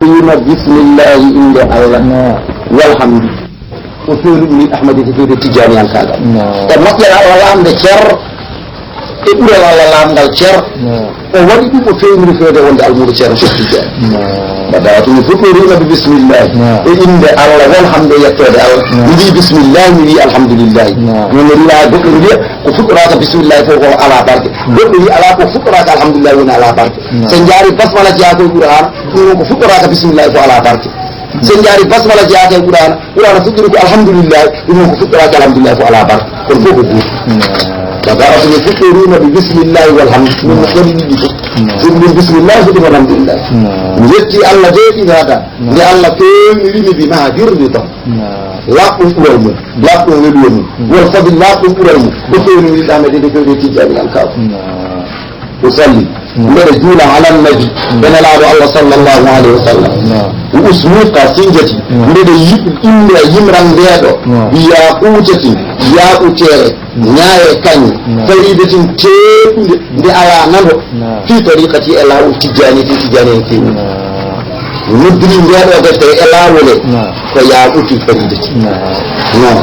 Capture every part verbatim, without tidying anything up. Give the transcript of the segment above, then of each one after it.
Ɗum bismillahi, innde Allah. Walhamdu. O fewni ɗum min Ahmadi ko fewde Tijjaaniyankaagal. E moƴƴere Allah laamde Ceerno, e ɓural Allah laamngal Ceerno. O waɗi ɗum, o fewniri fewde wonde almuudo Ceerno Cheikh Tidiane. Mbaɗa tumi fof ko riima ɓe bismillahi. E innde Allah, walhamdu, e yettoode Allah. Mi mbii bismillahi, mi wii alhamdulillahi. Noon ne riiwa goɗɗo ne wiya ko fuɗɗoraaka bismillahi fof ko alaa barke. Goɗɗo wii alaa ko fuɗɗoraaka alhamdulillahi woni alaa barke. So njaari basmala jeyaa koye Qur'aana, ɗum noon ko fuɗɗoraaka bismillahi fof alaa barke. So njaari basmala jeyaa koye Qur'aana, Qur'aana fuɗɗiri ko alhamdulillahi, ɗum noon ko fuɗɗoraaka alhamdulillahi fof alaa barke. Kono fof ko gootum. Tabaraka mi fuɗɗoriima ɓe bismillahi walhamdu. Min mi ɗon ɗiɗi fof. Ɗum min bismillahi fof ɗum alhamdulillahi. Mi yetti Allah de ɗi gada. Nde Allah fewniri mi bi maha birri tan. Laaɓɗum ɓural mum. Laaɓɗum weluwe mum. Wal fadl laaɓɗum ɓural mum. Ko fewniri ɗam e ɗeɗe fewde Tijjaani Alkaaku. O salli. Mbeɗa juula ala nabi. Ɓe nelaaɗo Allah sallallahu alayhi wa sallam. O usmi qasinjati. Mbeɗa yi-, innde yimran ndeeɗo. Bi yaquutatin, yaquuteere. Ñaaye kañe. Faridatin teeɗunde. Nde alaa nano. Fi tariqati e laawol Tijjaani, fi Tijjaani en feewi. Noddiri ndeeɗo defte e laawol e. Ko yaquutul faridati. Non.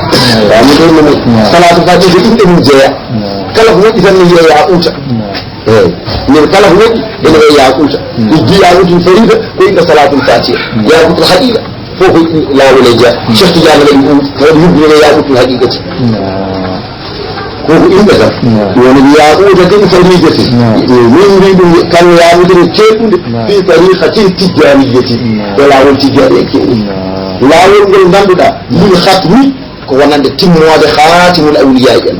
Waaw, mi ɗon no. Salaatul Faatiha ko inɗe mum jeyaa. Kala ko moƴƴi tan ne wiya yaquuta. Eey. Min kala ko moƴƴi, ene wiya yaquuta. Iddi yaquutul farida, ko inɗe Salaatul Faatiha. Yaquutul haqiiqa, fof ko laawol e jeyaa. Cheikh Tidiane waɗi ɗum, waɗi yubbude yaquutul haqiiqati. Ko ko inɗe tan. Woni yaquuta kan faridati. Min mbii ɗum kan yaquuta teeɗunde. Fi tariqatin tijjaaniyatin. Ko laawol Tijjaani en keewi. Laawol ngol ngannduɗaa, min khatmi, ko wonande timmoode Khaatimul Awliyaa en.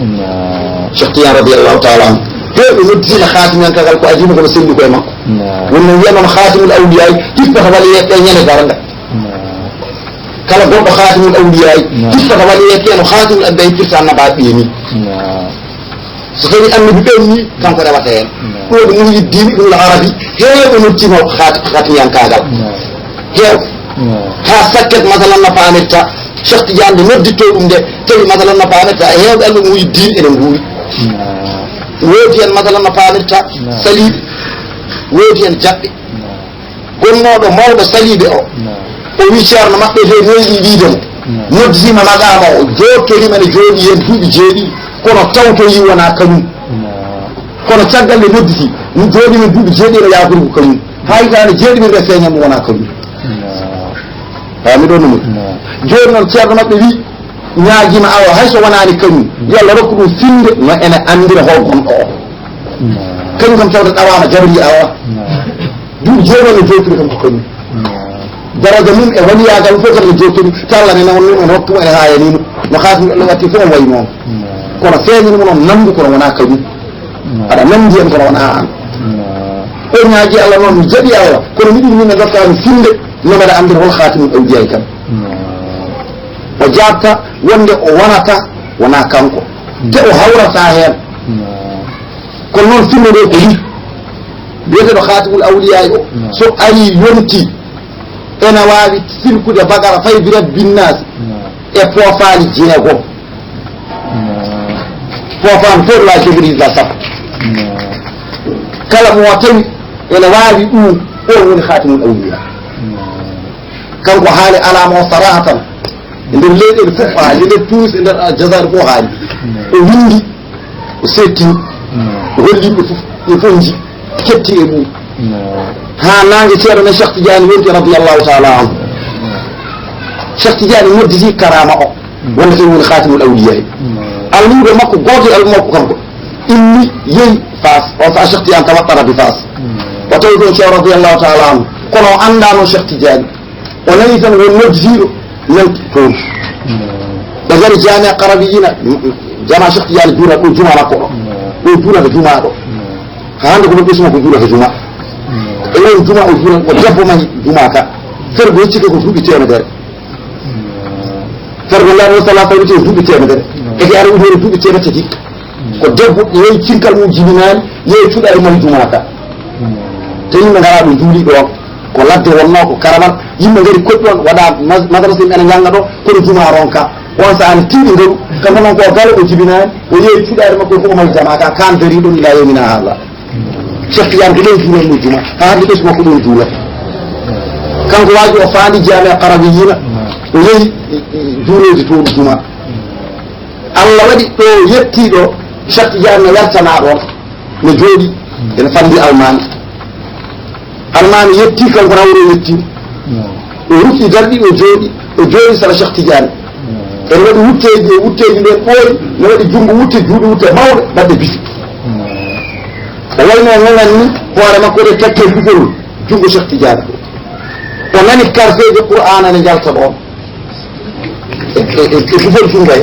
Cheikh Tidiane radiyallahu taala anhu. Heewɓe noddiima Khaatimiyankaagal ko adii mo kono selli koye makko. Wonno wiyanoon Khaatimul Awliyaa, hippata waliyeeɓe ɓe ñande darnga. Kala goɗɗo Khaatimul Awliyaa, hippata waliyeeɓe ɓe no Khaatimul Anbiyaa hippirta annabaaɓe ɓe ni. So tawi annabi ɓenni, kanko rewata heen. Ɗo ɓe Muhyiddin Ibnul Arabi, heewɓe noddiima Khaat-, Khaatimiyankaagal. Heewɓe. Haa sakket, masalan, no paamirta, Cheikh Tidiane nde nodditto ɗum nde, tawi, masalan, no paamirta, e heewɓe alɓe Muhyiddin ene nguuri. Woodi heen, masalan, no paamirta, saliiɓe, woodi heen jaɓɓe. Gonnooɗo mawɗo saliiɓe o, o wii ceerno maɓɓe de, no yiɗi wiide mo. Nodditiima maqaama o, jooɗtoriima ene jooɗii heen duuɓi jeeɗiɗi, kono tawtoyii wonaa kañum. Kono caggal nde nodditi, mi jooɗii heen duuɓi jeeɗiɗi ene yaakori ko kañum. Haa hitaande jeeɗiɗi nde feeña mo wonaa kañum. Haa mi ɗon no. Jooni noon ceerno maɓɓe wii, ñaagiima awa hay so wonaani kañum, yo Allah rokku ɗum finnde no ene anndira hol gonɗo o. Kañum kam tawde ɗawaama jabrii awa. Duuɓi jeeɗiɗi no jooɗtiri kam ko kañum. Daraja mum e waliyaagal fof kam no jooɗtiri. Talla ne nawno on rokku ene haayani mo. No Khaatimul Awliyaa fof on wayi noon. Kono feeñani mo noon nanngu kono wonaa kañum. Aɗa nanndi en kono wonaa aan. O ñaagi Allah noon, mi jaɓi Allah, kono miɗum min mi rokkaani finnde no mbaɗa anndira hol Khaatimul Awliyaa kam. O jaabta wonde o wonata wonaa kanko. Te o hawrata heen. Kono noon finnde nde ko ni. Biyeteeɗo Khaatimul Awliyaa o, so ari yonti, ene waawi silkude bagara fay bi Rabbin Naas e poofaali jeegom. Poofaali fof la jogori la sappo. Kala mo tawi ene waawi ɗum, on woni Khaatimul Awliyaa. Kanko haali alaama o sarahatan. E nder leyɗeele fof o haali, e nder Tunis, e nder Aljazair fof o haali. O winndi, o seetti, o holli yimɓe fof, ɓe fof nji, ketti e mum. Haa naange ceerno men Cheikh Tidiane yonti radiyallahu taala anhu. Cheikh Tidiane nodditi karaama o, wonde so woni Khaatimul Awliyaa. Almuudo makko gooto e almuudo makko kanko. Inni yehi Faas, on saaha Cheikh Tidiane tawattara bi Faas. O tawi toon ceerno radiyallahu taala anhu. Kono o anndaano Cheikh Tidiane. O nani tan won nodditiiɗo nanti toon. Ɓe ngari Jaami'a Qarabiyyiina, jama Cheikh Tidiane juula ɗo juma makko ɗo. Ɗo juulata juma ɗo. Haa hannde ko ɗo ɓesngu ko juulata juma. E oon juma o juula, ko debbo mahi juma ka. Fergo yeccike ko duuɓi teemedere. Fergo laaɗo salaa fawiti e duuɓi teemedere. Eke ara ujoore duuɓi teemedere tati. Ko debbo yehi cinkal mum jibinaani, yehi cuɗaari mahi juma ka. Te yimɓe ngaraa ɗo juuli ɗoon. Ko ladde wonnoo, ko karamal. Yimɓe ngari koɗi ɗoon, waɗa mas-, madrasa, yimɓe ene njannga ɗo, kono juma ronka. On saaha ne tiiɗi ngaru, kanko noon ko galo o jibinaani, o yehi cuɗaari makko fof o mahi jama ka, kaan darii ɗoon ilaa yawmina haada. Cheikh Tidiane ko ɗoon juulatnoo juma, haa hannde ɓesngu makko ɗoon juulata. Kanko waaji o faandi Jaami'a Qarawiyyiina, o yehi, e, e, juulooji toon juma. Allah waɗi ɗo yettii ɗo, Cheikh Tidiane no yaltanaa ɗoon, no jooɗi, ene fanndi Almaami. Almaami yettii, kanko na wuro yettii. O rufi darɗi, o jooɗi, o jooɗi sara Cheikh Tidiane. Ene waɗi wutteeji, e wutteeji nden ɓooyi, ne waɗi junngo wutte, juuɗe wutte mawɗe, baɗɗe bisi. O wayno e ŋaŋan ni, hoore makko ɗe takke bugol junngo Cheikh Tidiane. O nani karfeeje Qur'aana ne njalta ɗoon. E, e, e, e bugol junngo he.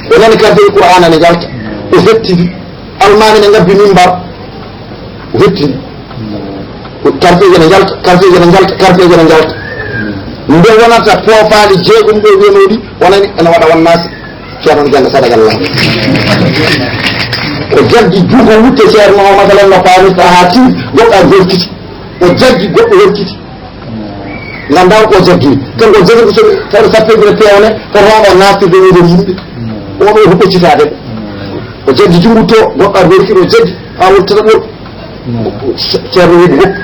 O nani karfeeje Qur'aana ne njalta. O hettidi. Almaami ne ngabbi mimbar. O hettini. Ko karfeeje ne njalta, karfeeje ne njalta, karfeeje ne njalta. Nde wonata poofaali jeegom ɗo wiyanooɗi, wonani ene waɗa wannaasi. Ceerno ne jannga sadagal Allah. O jaggi junngo wutte Ceerno o, masalan, no faami haa tii, goɗɗo an hokkiti. O jaggi goɗɗo hokkiti. Nganndaa ko o jaggiri. Kanko o jaggiri ko so tawi sappo e gure peewne, ko hono o naastirde e nder yimɓe. O ɗo ko ɓoccitaade. O jaggi junngo to, goɗɗo ar hokkiri, o jaggi, haa woni tataɓol. Ceerno wi'i ko goppu.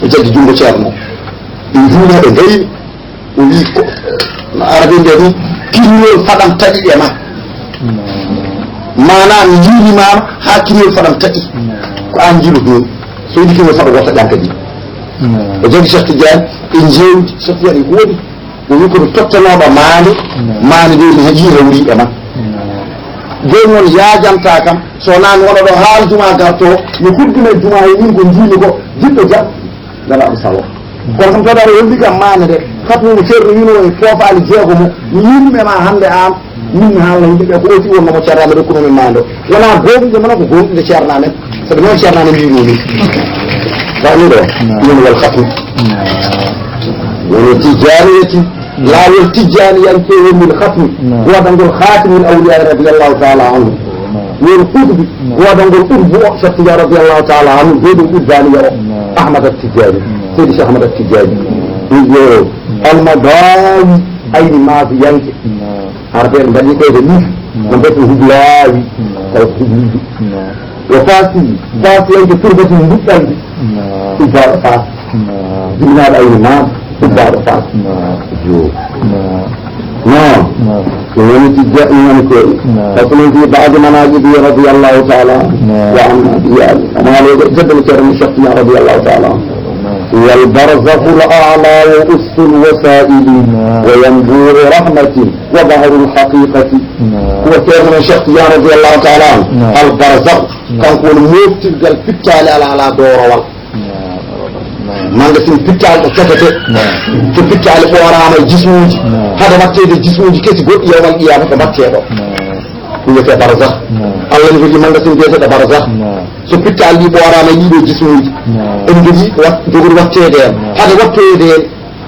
O jaggi junngo Ceerno. Ɓe njuuma, ɓe ngayni. O wi'i ko, no Arabe mbiya ni, "Kiñol faɗam taƴi e ma." Maanaam, mi yiilimaama haa kiñol faɗam taƴi. Ko aan njiiloto noon. So yiɗi kiñol faɗa, wota ƴan kadi. O jaggi Cheikh Tidiane, ɓe njeewti, Cheikh Tidiane ko woni? O wi'i ko mi tottanooɗo maande, maande nde mi heɓi hawriiɓe ma. Jooni noon yaajantaa kam, so wonaa mi wona ɗo haalduma garto, mi hudduma e duma e min ko njiimi ko, jiɗɗo jaɓ. Ngala ɗum sawo. Kono kam, tawde aɗa holli kam maande nde, fat mo Ceerno wino e poofaali jeego mo, mi yimɓe ma hannde aan, min mi haalna yimɓe ɓe ko oti wonno mo Ceerno amen rokkuno min maande o. Wonaa gooŋɗude mana ko gooŋɗude Ceerno amen, sabi noon Ceerno amen mbiyno min. Tawa ni ɗo, ɗum woni wal khatmi. Woni Tijjaaniyati, laawol Tijjaaniyanke woni min khatmi. Goodangol Khaatimul Awliyaa radiyallahu taala anhu. Woni qutbi, goodangol qutbu o, Cheikh Tidiane radiyallahu taala anhu, jooɗo qutbaaniya o, Ahmad At-Tijani, Seydi Cheikh Ahmad At-Tijani. Yo Almadawi, ayni maafiyanke. Arɓe mbaɗi ɓeyde ni, no mbaɗi hublaawi, tawa ko hubliji. O faasi, faasiyanke turbatin nduɗɗaldi. Ubbaaɗo Faas. Jibinaaɗo ayni maam, ubbaaɗo Faas. Yo. Naam. Ɗum woni tijja, ɗum woni ko. Faslun fi ba'di manaqibihi radiyallahu ta'ala anhu. Wa anna bihi. Omo haala e geddal Ceerno Cheikh Tidiane radiyallahu ta'ala anhu. Wal barzakhul a'la wa ussul wasaili. Wa yanbu'u rahmatin wa bahrul haqiqati. Ko Ceerno Cheikh Tidiane radiyallahu ta'ala anhu. Al barzakh. Kanko woni moftirgal pittaali alaa alaa doorowal. Magasin pittaali ɗo cafete. So pittaali ɓooraama e jismuuji, hade watteede jismuuji kesi goɗɗi yawmal qiyaama ko mbattee ɗo. Ɗum wiyetee barzakh. Allah ne jogii magasin biyeteeɗo barzakh. So pittaali ɗi ɓooraama e ɗiɗo jismuuji, ene jogii wat-, jogori watteede heen. Hade wattoyeede heen,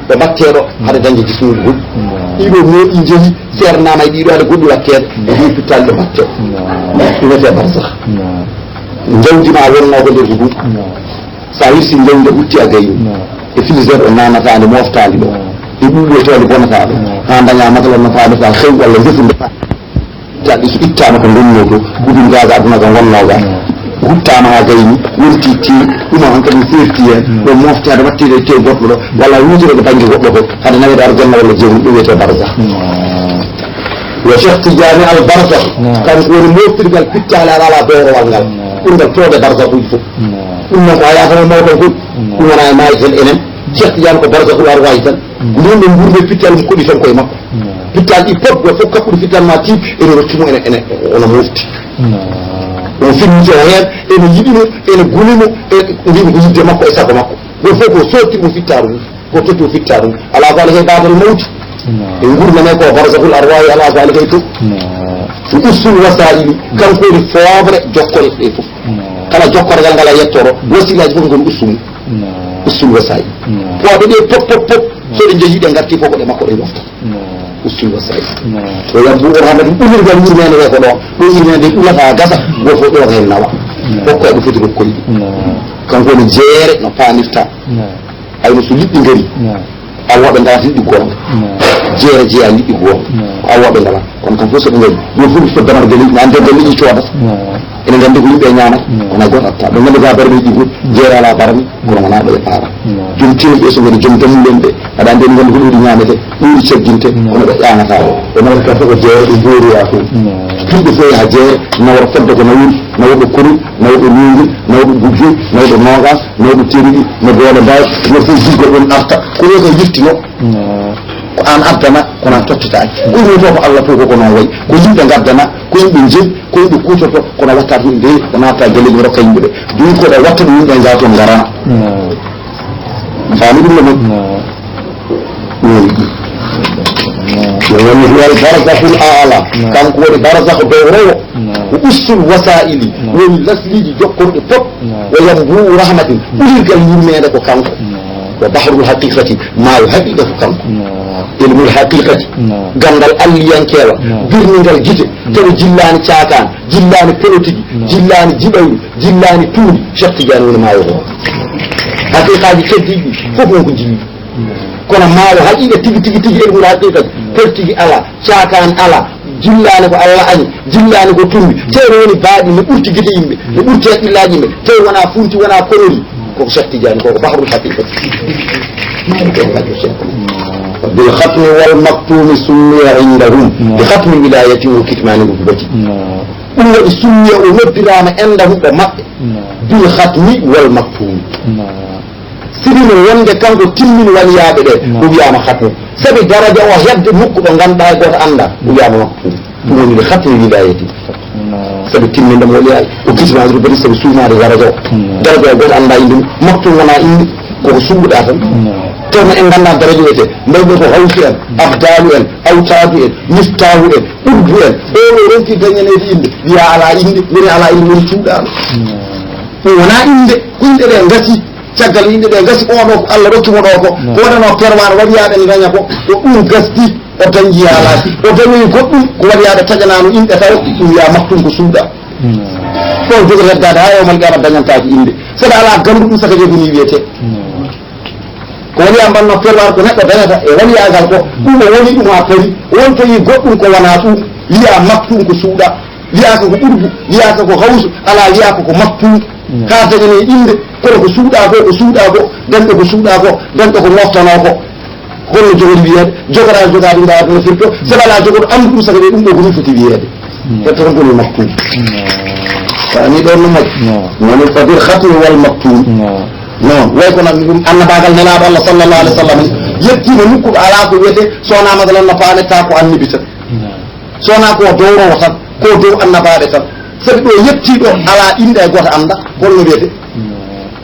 ɓe mbattee ɗo hade dañde jismuuji goɗɗi. Ɗiɗo mooɗi njehi, seernaama e ɗiɗo hade goɗɗi watteede. Ɓe mbiyi pittaali ɗo mbattee. Ɗum wiyetee barzakh. Jawdi ma wonnoo ko nder ko ɗum. So a hirsi jawdi nde hutti a gayni. E frigidaire o naanataa nde moftaali ɗo. E ɓuuɓotoonde bonataa ɗo. Haa ndañaa masalan no faamata xew walla ndefu nde. Pittaali ɗi so ittaama ko ngonnoo to, gudun gaaga aduna ga ngonnoo ga. Huttaama haa gayni, wonti ti, ɗum o hankadi feerti heen, ɗo moftaade watteede e tew goɗɗo ɗo, walla wujirede bannge goɗɗo ko, hade naweede arjanna walla jewni, ɗum wiyetee barzakh. Yo Cheikh Tidiane Al Barzakh, kanko woni moftirgal pittaali alaa alaa doorowal ngal. Ɗum ngal tooɗe barzakhuuji fof. Ɗum noon ko a yaafano mawɗo fof. Ɗum wonaa e maayi heen enen. Cheikh Tidiane ko barzakhul arwaahi tan. Ndeen ɗo nguurndee pittaali mum koɗi tan koye makko. Pittaali ɗi pop, gooto fof kaɓɓuɗo pittaali ma tiiɗi, ene rokki mo, ene, ene, ono mofti. On firmiti o heen, ene yiɗi mo, ene guli mo, e mbiimi ko yidde makko e sago makko. Gooto fof ko sotti mo fittaaru mum, ko totti mo fittaaru mum. Alaa ko alaa hay baadal mawti. E nguurndam he ko barzakhul arwaahi, alaa ko alaa hay to. Ko ussul wasaa'ili, kanko woni fooɓre jokkere ɗe fof. Kala jokkere ngal ngal a yettoro, wasiilaaji fof ngoni ussul mum. Ussul wasaa'il. Ko ɓe ɗe pop, pop, pop. So ɗe njehii, ɗe ngarti fof ko ɗe makko ɗe mofta. Ussul wasaa'il. O yabbu o hannde ɗum ɓulirgal yurmeende wee ko ɗo. Ɗo yurmeende ɓulata gasa, gooto fof ƴeewa heen nawa. Hokka ɗum foti rokkoyde. Kanko woni jeere no paamirta. Ayno so liɗɗi ngari, awooɓe ngarata liɗɗi goonga. Jeere jeyaa liɗɗi goonga. Ko awooɓe ngalaa. Kono kam fof so ɓe ngari, yo fof so damata galeeji, na nder galeeji coodata. Ene nganndi ko yimɓe ñaamata. Wonaa gooto attataa. Ɓe nganndi ko a barmi ɗi fof, jeere alaa barmi, kono wonaa ɗo e paara. Joom tini ɓe so ngoni joom dammulen ɓe. Aɗa anndi en ngonde ko ɗuuɗi ñaamete, ɗuuɗi cagginte, kono ɓe ƴaŋata. O nawata kadi ko jeere ɗe njooɗoya ko. Yimɓe fof yaha jeere, nawra fodde ko nawri, nawɗo konu, nawɗo luundi, nawɗo gujjo, nawɗo noogas, nawɗo teruɗi, no doole mbaw, no fof jiggo ɗum arta. Ko yo ko yiftino. Ko an addana, kono a tottitaaki. Ko yimɓe fof ko Allah fof ko ko noon wayi. Ko yimɓe ngaddana, ko yimɓe njeyi, ko yimɓe kuutorto, kono watta ɗum nde, o natta gelle ɗum rokka yimɓe ɓe. Duwi ko ɗo watta ɗum yimɓe ngaato ngarana. Faami ɗum no moƴƴi. Woni ɗum. Woni huwal barzakul aala. Kanko woni barzakh dow rewo. Ko ussul wasaa'ili. Woni lasliiji jokkorɗi pop. Wa yambu'u rahmatin. Ɓurirgal yurmeende ko kanko. Wa bahrul haqiqati. Maayo haqiqa ko kanko. Ilmul haqiqati. Ganndal alliyankeewal. Birningal gite. Tawi jillaani caakaan. Jillaani politique. Jillaani jiɓayru. Jillaani tuundi. Cheikh Tidiane woni maayo ko. Haqiqaaji keddiiɗi ɗi fof won ko jilli. Kono maayo haqiqa tigi, tigi, tigi, ilmul haqiqa, pertigi ala, caakaan ala, jillaani ko Allah añi, jillaani ko tumbi. Tee no woni baaɗi, no ɓurti gite yimɓe, no ɓurti haqqillaaji yimɓe. Tee wonaa funti, wonaa konori. Ko Cheikh Tidiane, ko, ko bahrul haqiqa. Bil khatmi wal maktumi summiya indahum. Bi khatmi wilayati wa kitmani rutubati. Ɗum waɗi summiya o noddiraama indahum ɗo maɓɓe. Bil khatmi wal maktumi. Siɗino wonde kanko timmini waliyaaɓe ɓe, o wiyaama khatmi. Sabi daraja o hedde nokku ɗo ngannduɗaa e gooto anndaa, o wiyaama maktuum. Ɗum woni le khatmi wilayati. Sabi timminde mo waliyaaɓe, o kismaade ɗum kadi sabi suumaade daraja o. Daraja o gooto anndaa innde mum, maktuum wonaa innde, koko suɓuɗaa tan. Kono en nganndaa daraja wiyetee, mbaɗi ɓe ko hawsu en, abdaalu en, awtaadu en, miftaahu en, urdu en. Ɓe o ronki dañaneede innde, wiyaa alaa innde, woni alaa innde, woni cuuɗaaɗo. Ɗum wonaa innde, ko yimɓe ɓe ngasi. Caggal yimɓe ɓe ngasi, oɗo ko Allah rokki mo ɗo ko, ko waɗanoo perwar waliyaaɓe ne daña ko, ko ɗum gasdi, o dañji yaalaaki. O dañoyi goɗɗum, ko waliyaaɓe taƴanaano inɗe taw, ɗum wiyaa maktum ko suuɗa. Ɗon jogo heddaade haa yawmal qiyama dañantaaki innde. Saɗa alaa gandu ɗum saka jogi ni wiyetee. Ko waliyaa mbanno perwar ko neɗɗo dañata e waliyaagal ko, ɗum o woni ɗum haa pawi, o wontoyi goɗɗum ko wanaa ɗum, wiyaa maktum ko suuɗa. Wiyaaka ko ɓurgu, wiyaaka ko hawsu, alaa wiyaaka ko maktuum. Haa dañanee innde, kono ko suuɗaa ko, ko suuɗaa ko, dañɗo ko suuɗaa ko, dañɗo ko moftanoo ko. Holno jogori wiyeede, jogoraa jogaade ndaar no firto, sabu alaa jogoɗo anndu ɗum saka de ɗum ɗo ko ɗum foti wiyeede. Hetto tan ko maktuum. Faami ɗoon no moƴƴi. Woni ko bil khatmi wal maktuum. Non, way ko nan ɗum annabaagal nelaaɗo Allah sallallahu alaihi wasallam ni. Yettiima nokku ɗo alaa ko wiyetee, so wonaa masalan no paametta ko annabi tan. So wonaa ko dowrowo tan, ko dow annabaaɓe tan. Sabi ɗo yettii ɗo alaa innde e gooto annda, holno wiyetee?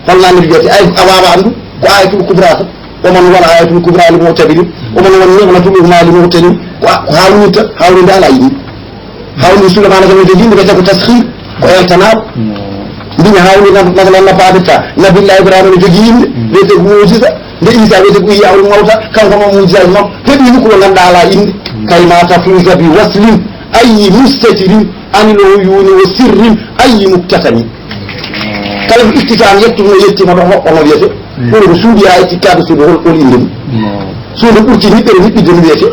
Holno annabi wiyetee? Ay, a waawaa anndu, ko ayatul kubra tan. Oman wona ayatul kubra li mu'tabirin, oman wona ni'matul uzma li mu'tabirin. Ko a-, ko haalnii tan, haalnii nde alaa innde. Haalnii Suleymaana tan no jogii innde, wiyetee ko tasxiir, ko eltanaaɗo. Mbiɗa haalnii tan, masalan, no paametta, Nabiyullah Ibrahima no jogii innde, wiyetee ko mu'jiza. Nde Iisaa wiyetee ko Ihyaa'ul Mawta, kanko noon mu'jizaaji makko, heɓii nokku ɗo ngannduɗaa alaa innde. Kay ma tafuuza bi waslin, ayyi mustatirin, anil uyuuni wa sirrin, ayyi muktatami. Kala ko ittitaama yettude no yettiima ɗo, hoɗɗo no wiyetee. Kono ko suudu yaa e tikkaade suudu hol, hol innde mum. Suudu ɓurti niɓɓere niɓɓidde no wiyetee.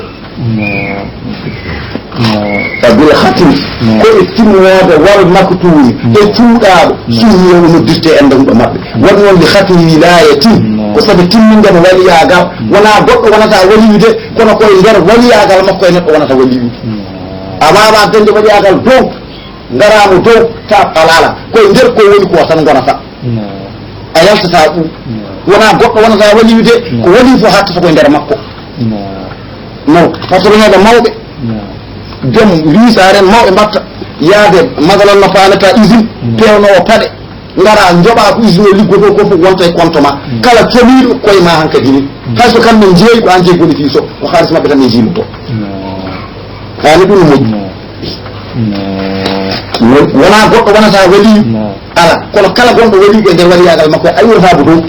Fa bil khatmi, ko e timmoode wal maktuumi, e cuuɗaaɗo, sunniya o noddirtee e ndemɗo maɓɓe. Waɗi noon li khatmi wilayatin, ko sabi timminde mo waliyaagal, wonaa goɗɗo wonata waliyu de, kono ko e nder waliyaagal makko e neɗɗo wonata waliyu. A waawaa dañde waliyaagal dow, ngaraamo dow, ta alaala. Ko e nder ko woni ko tan ngonata. A yaltataa ɗum. Wonaa goɗɗo wonata waliyu de, ko waliyu fof hattata ko e nder makko. Non, parce que ɓe mawɓe. Joom wiisaare en mawɓe mbatta yaade, masalan, no faanata usine, peewnoowo paɗe, ngara njoɓa ko usine o liggotoo ko fof wonta e compte ma. Kala comiiɗo koye ma hankadi ni. Hay so kamɓe njeeyi ko an jeyi bénéfice o, ko haalis maɓɓe tan ɓe njiimi ko. Faami ɗum no moƴƴi. Wonaa goɗɗo wonata waliyu. Ala, kono kala gonɗo waliyu ko e nder waliyaagal makko, a iwrata ko dow.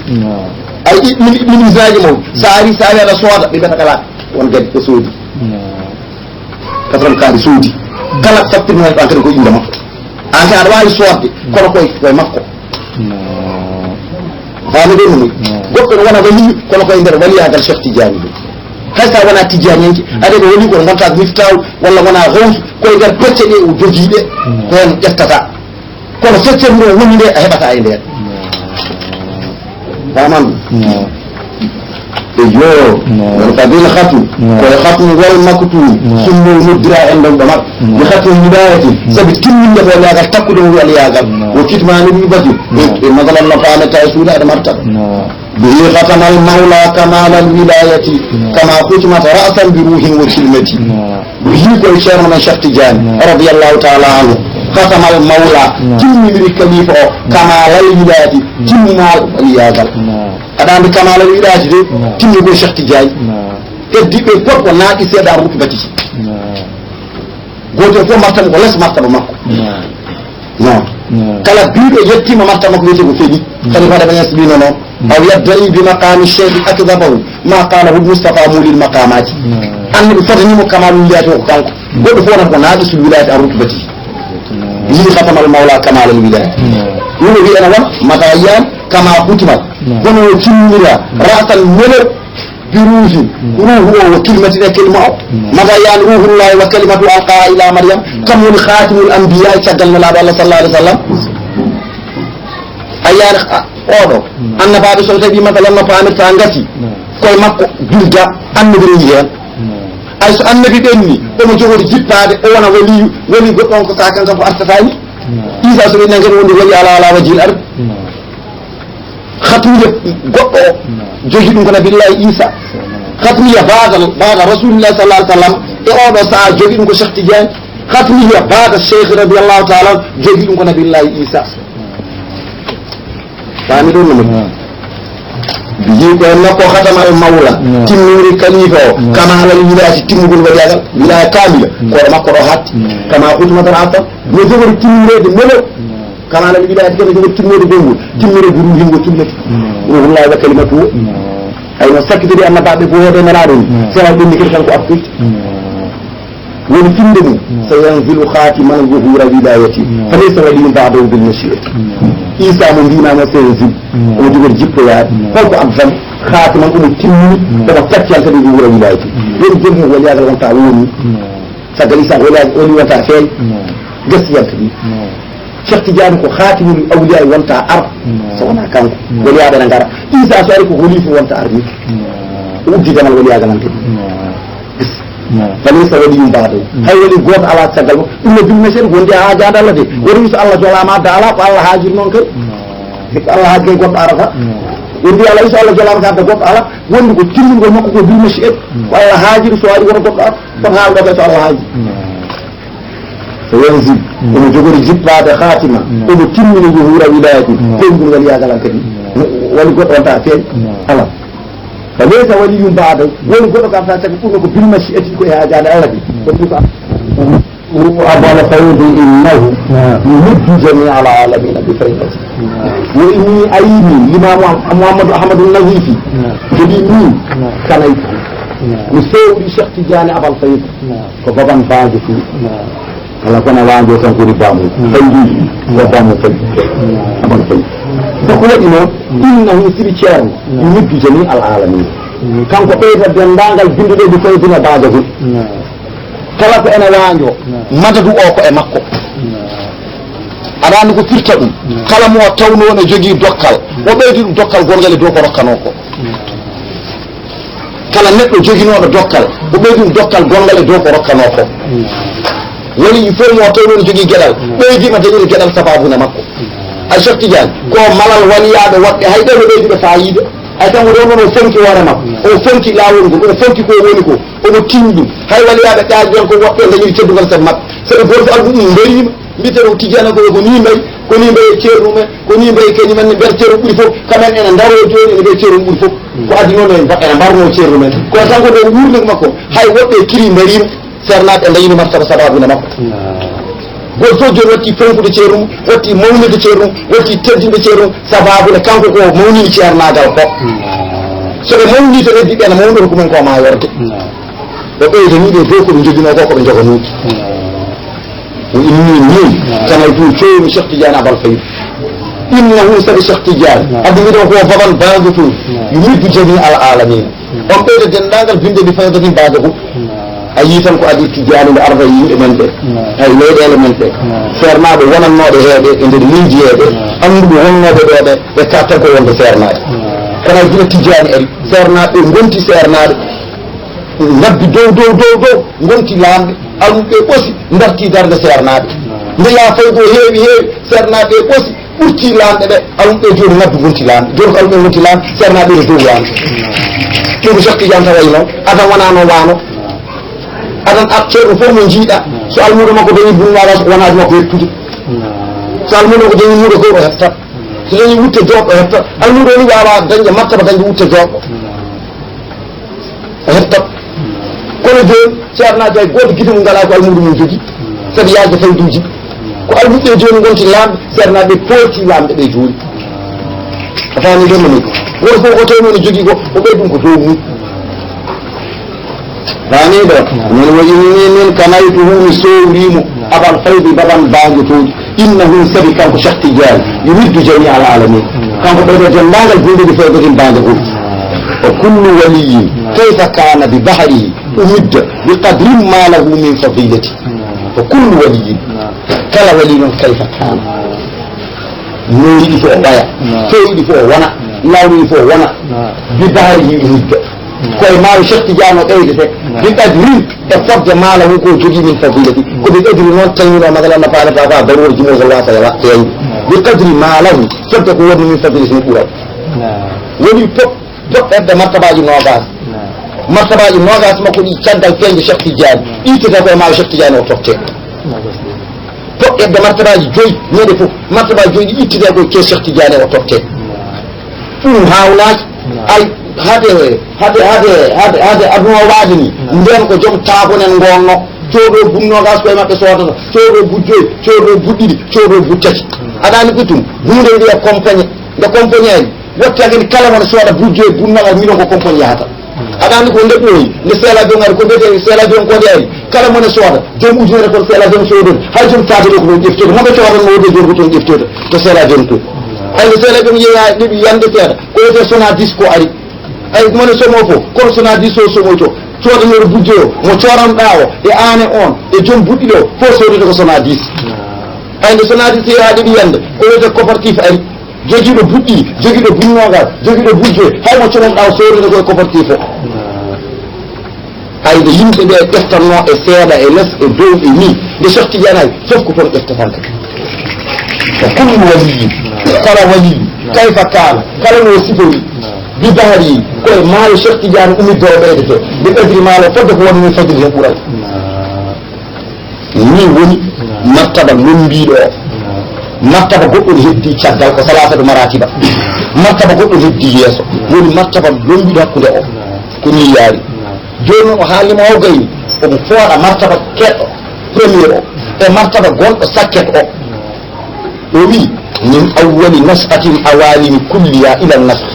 Ay, i-, min, min usage mawɗi. Sa ari, sa ari aɗa sooda, ɓe mbiyata kala, on gadi ko soodi. Patron kaari soodi. Kala facture mo heɓa kadi ko innde makko. An kay aɗa waawi soodde, kono koye, koye makko. Faami ɗum ni. Goɗɗo no wona waliyu, kono koye nder waliyaagal Cheikh Tidiane ɗum. Hay sa wona Tidiane yanke, aɗa ko waliyu kono gonta ko Miftaahu, walla wona Gawsu, koye nder pecce ɗe o jogii ɗe, ko heen ƴettata. Kono feccere nde woni nde a heɓata e nder. Aman. Eyyo. Wal fadil khatu. Ko e khatu wal maktum. Summo noddira en ɗon ɗo makko. Bi khatu hidayati. Sabi timminde ko yagal takkude wal yagal. Wa kitmani bi bati. E masalan no faale tay suuda e martaba. Bihi khatamal mawla kamal al wilayati. Kama khutimat ra'san bi ruhin wa kilmati. Bihi koye ceerno men Cheikh Tidiane, radiyallahu taala anhu, khatamal mawla, timmindiri kalifa o, kamal al wilayati, timmal waliyagal. Aɗa andi kamal al wilayati de, timmi koye Cheikh Tidiane. Heddi ɓe fof ko naaqi seeɗa rutu batiji. Gooto e fof martaba ko les martaba makko. Non. Kala biiɗo yettima martaba makko wiyete ko feeñi. Khalifa Ibrahima Niass mbino noon. Aw yadda'i bi maqami cheikh akdabahu ma qalahu Mustafa mulil maqamati. Annabi fotanimo kamal wilayati o ko kanko. Goɗɗo fof wonata ko naqisul wilayati an rutbati. Bihi khatamal mawla kamal al wilayati. Ɗum o wiya ene wona mata yan kama khutimat. Kono o timmira ra'san melo bi ruuhi. Ruuhu o wo kilmati e kelima o. Mata yan ruhullahi wa kalimatu alqa ila Maryam. Kam woni khatimul anbiya caggal nelaɗo Allah sallallahu alaihi wasallam. A yiyaani oɗo annabaaɓe so tawi masalan no paamirta ngasi koye makko bilda annabi rewi heen. Ay so annabi ɓenni omo jogori jippaade o wona waliyu wali goɗɗo on ko ka kanka ko artata ni. Isa so ɓenni kadi woni wali ala ala wajil ardi. Khatmiya goɗɗo o jogi ɗum ko nabillahi Isa. Khatmiya baada baada rasulillah sallallahu alaihi wasallam e oɗo saha jogi ɗum ko Cheikh Tidiane. Khatmiya baada Cheikh radiyallahu taala jogi ɗum ko nabillahi Isa. Faami ɗum no? Bihi ko en makko khatamal mawla timmiri kalifa o kama alal wilayati timmugol waliyagal wilaya kamila koɗo makko ɗo hatti kama khutimat ra'san no jogori timmireede melo. Kama alal wilayati kadi jogori timmireede gonngol timmire bi ruhin wa kilmati. Ruhullahi wa kalimatu. Ay no sakkitiri annabaaɓe ko hoode nanaɗo ni sewal ɗum ni kadi kanko artoyta. Woni finde mum so yanzilu khatiman zuhura wilayati fa laysa waliyun ba'dahu bil mashi'ati. Isa mo mbinama so yanzil omo jogori jippoyaade holko addani khatiman omo timmini omo taccal kadi zuhura wilayati. Woni jom mo waliyagal wonta woni. Caggal Isa waliyagal woni wonta feeñ. Gasiyanta ɗi. Cheikh Tidiane ko khatimul awliya wonta ar so wona kanko. Waliyaaɓe na ngara Isa so ari ko holifu wonta ar ni. O uddi damal waliyaagal an kadi. Fa laysa waliyun ba'dahu. Hay wali gooto alaa caggal makko. Ɗum no bil mashi'ati wonde a haajaade Allah de. Woni so Allah jolaama adda alaa ko Allah haajiri noon kay. Ko Allah haaji kay goɗɗo arata. Wonde Allah so Allah jolaama ka adda goɗɗo alaa. Wonde ko timmingol makko ko bil mashi'ati. Ko Allah haajiri so ari woto goɗɗo ar. Kono haalɗo kay so Allah haaji. So yanzil omo jogori jippaade khatiman omo timmini zuhura wilayati koyngol waliyaagal an kadi. Woni goɗɗo on ta feeñ. Alaa. Fa laysa waliyun ba'dahu. Woni goɗɗo kam ta caggal ɓurno ko bil mashi'ati ko e haajaade Allah de. Woni ko abal faydi innahu yumiddu jami al alamina bi faydati. Wo inni ayini limamu Muhammadu Ahmadu Nazifi. Kadi min kanaytu mi sewri Cheikh Tidiane abal faydi. Ko baban baajo fii. Kala kona waajo tan kori baamu faydi. Ko baamu faydi. Aban faydi. Ko ko waɗi noon innahu siri ceerno yumiddu jami al alamin. Kanko ɓeyta denndaangal binnduɗe ɗi faydina baajagol. Kala ko ene waajo madadu o ko e makko. Aɗa anndi ko firta ɗum. Kala mo o tawno ne jogii dokkal o ɓeydi ɗum dokkal gongal e dow ko rokkanoo ko. Kala neɗɗo joginooɗo dokkal o ɓeydi ɗum dokkal gongal e dow ko rokkanoo ko. Woni il faut mo tawno ne jogii geɗal ɓeydiima dañude geɗal sababune makko. A Cheikh Tidiane ko malal waliyaaɓe woɗɓe hay ɓe no ɓeyduɓe faayiida. Hay kanko ɗo noon o fonki hoore makko o fonki laawol ngol o fonki ko woni ko. Omo tinndi hay waliyaaɓe ɗaali ɗon ko woɓɓe dañiri teddungal sabu maɓɓe sabu gooto fof alɗum ɗum mbariima. Mbiyetee ɗo tijjana ko ko nii mbayi ko nii mbayi e ceerno men ko nii mbayi kañum en ne mbiyata ceerno ɓuri fof kamen ene ndaro jooni ene mbiya ceerno ɓuri fof. Ko addi noon en ene mbarno ceerno men kono tan ko ɗo wuurnude makko hay woɓɓe kiri mbariima. Seernaaɓe dañini martaba sababu ne makko. Gooto fof jooni watti fonkude ceerno mum watti mawninde ceerno mum watti teddinde ceerno mum sababu ne kanko ko mawnini ceernaagal ko. So ɓe mawni to heddi ɓe ne mawnude ko men ko ma yorde. O ɓeydaniiɓe dow ko ɓe njoginoo ko ko ɓe njoganuuɓe. O inni min kanaytu cowmi Cheikh Tidiane Abal Fayda. Innahu sabi Cheikh Tidiane addumiɗo ko baban baango to yumiddu jami al alamina. On ɓeyda denndaangal binde bi fayda min baadahu. A yii tan ko adii Tidiane nde arda e yimɓe men ɓe, hay leyɗeele men ɗe, seernaaɓe wonannooɓe heeɓe e nder leydi heeɓe, annduɓe wonnooɓe ɗo ɓe, ɓe kaat tan ko wonde seernaaɓe. Kono gila Tijjaani ari, seernaaɓe ngonti seernaaɓe, ngabbi dow, dow, dow, dow, ngonti laamɓe, almuɓe ɓosi, darti darnde seernaaɓe. Nde yaa fawdo heewi, heewi, seernaaɓe ɓosi, ɓurti laamɓe ɓe, almuɓe jooni ngabbi ngonti laamɓe. Jooni ko almuɓe ngonti laamɓe, seernaaɓe no dow laamɓe. Ɗum ko Cheikh Tidiane tan wayi noon, adan wonaa noon waano. Adan ak ceerno fof mo njiiɗa, so almuudo makko dañi bunnagas, wonaa makko yettude. So almuudo makko dañi muudo ko o hetta. So dañi wutte jooɗo hetta. Almuudo ni waawa dañde martaba dañde wutte jooɗo. O hetta. Kono jooni, ceernaaji hay gooto gite mum ngalaa ko almuudo mum jogi. Sabi yaajde fayduuji. Ko almuɓe jooni ngonti laamɓe, seernaaɓe poolti laamɓe ɓe jooni. A faami ɗum, moni? Won fof ko tawno no jogii ko, o ɓey ɗum ko dow mum. Faami ɗo? Min wa inni min kanaytuhu, mi sowri mo. Abal faydi, baban baanjo tooji. Innahu, sabi kanko Cheikh Tidiane, yumiddu jami al alamin. Kanko ɓeydo denndaangal buuɗeeji faydatin baanjo fof. Wa kullu waliyin kayfa kana bi bahrihi umidda bi qadri ma lahu min fadilati. Wa kullu waliyin, kala wali noon kayfa kana. No yiɗi fof o ɓaya, so yiɗi fof o wona, lawno yiɗi fof o wona. Bi bahrihi umidda. Koye maayo Cheikh Tidiane o ɓeydete. Bi qadri, e fodde ma lahu ko jogii min fadilati. Ko bi qadri noon tawnoo, masalan, no faalata ko a darooji mo so wasa ya wa-, yayi. Bi qadri ma lahu, fodde ko woni min fadilati, no ɓural. Woni fof doɓɓerɗe martabaaji noogaas. Martabaaji noogaas makko ɗi caggal peeñde Cheikh Tidiane, ittete koye maayo Cheikh Tidiane o totte. Toɓɓeɗe martabaaji joyi, ñande fof, martabaaji joyi ɗi ittete koye Cheikh Tidiane o totte. Ɗum haawnaaki. Ay, hade, hade, hade, hade, hade aduna o waade ni. Ndeen ko joom taabonen ngonno. Coodo bun noogaas koye maɓɓe soodata. Coodo bun joyi, coodo bun ɗiɗi, coodo bun tati. Aɗa anndi ko ɗum? Huunde wiya compagnie. Nde compagnie ari, wotti hade ni kala mone sooda bun joyi, bun noogaas, million ko compagnie yahata. Aɗa anndi ko nde ɓooyi, nde seela jom ari, ko mbiyetee seela jom ko nde ari. Kala mone sooda, joom ujunere kon seela jom soodori. Hay joom faade ɗo ko ɗum ƴeftoto. Mo ɓe coodanno o de joom ko toon ƴeftoto. To seela jom to. Ay, nde seela jom yeeya ɗiɗi yande seeɗa. Ko wiyetee soixante-dix ko ari. Ay, mone somo fof, kono soixante-dix o somoyto. Coodanooɗo bujjo o, mo cooranɗaa o, e aan e oon, e joom buɗɗi ɗo, fof soodete ko soixante-dix. Ay, nde soixante-dix yeeya ɗiɗi yande, ko wiyetee coopérative ari. Jogiiɗo buɗɗi, jogiiɗo bunnoogal, jogiiɗo bujjo, hay mo comanɗaa o soodete ko e coopérative o. Ay, nde yimɓe ɓe ƴeftanno e seeɗa, e les, e dow, e ni, nde Cheikh Tidiane ay, fof ko toon ƴeftatante. Ko kullu waliyi, kala waliyi, kayfa kaana, kala no sifori, bi bahri, ko e maayo Cheikh Tidiane umiddo o ɓeydete, bi qadri ma lahu, fodde ko woni min fadli heen ɓural. Ni woni martaba lombiiɗo o. Martaba goɗɗo no heddi caggal, ko salasatu maratiba. Martaba goɗɗo no heddi yeeso. Woni martaba lombiiɗo hakkunde o. Ko ni yaari. Jooni noon o haalnima o gayni, omo fooɗa martaba keɗɗo, premier o, e martaba gonɗo sakket o. O wi, min awwali nas'atil awalimi kulliya ila nasr.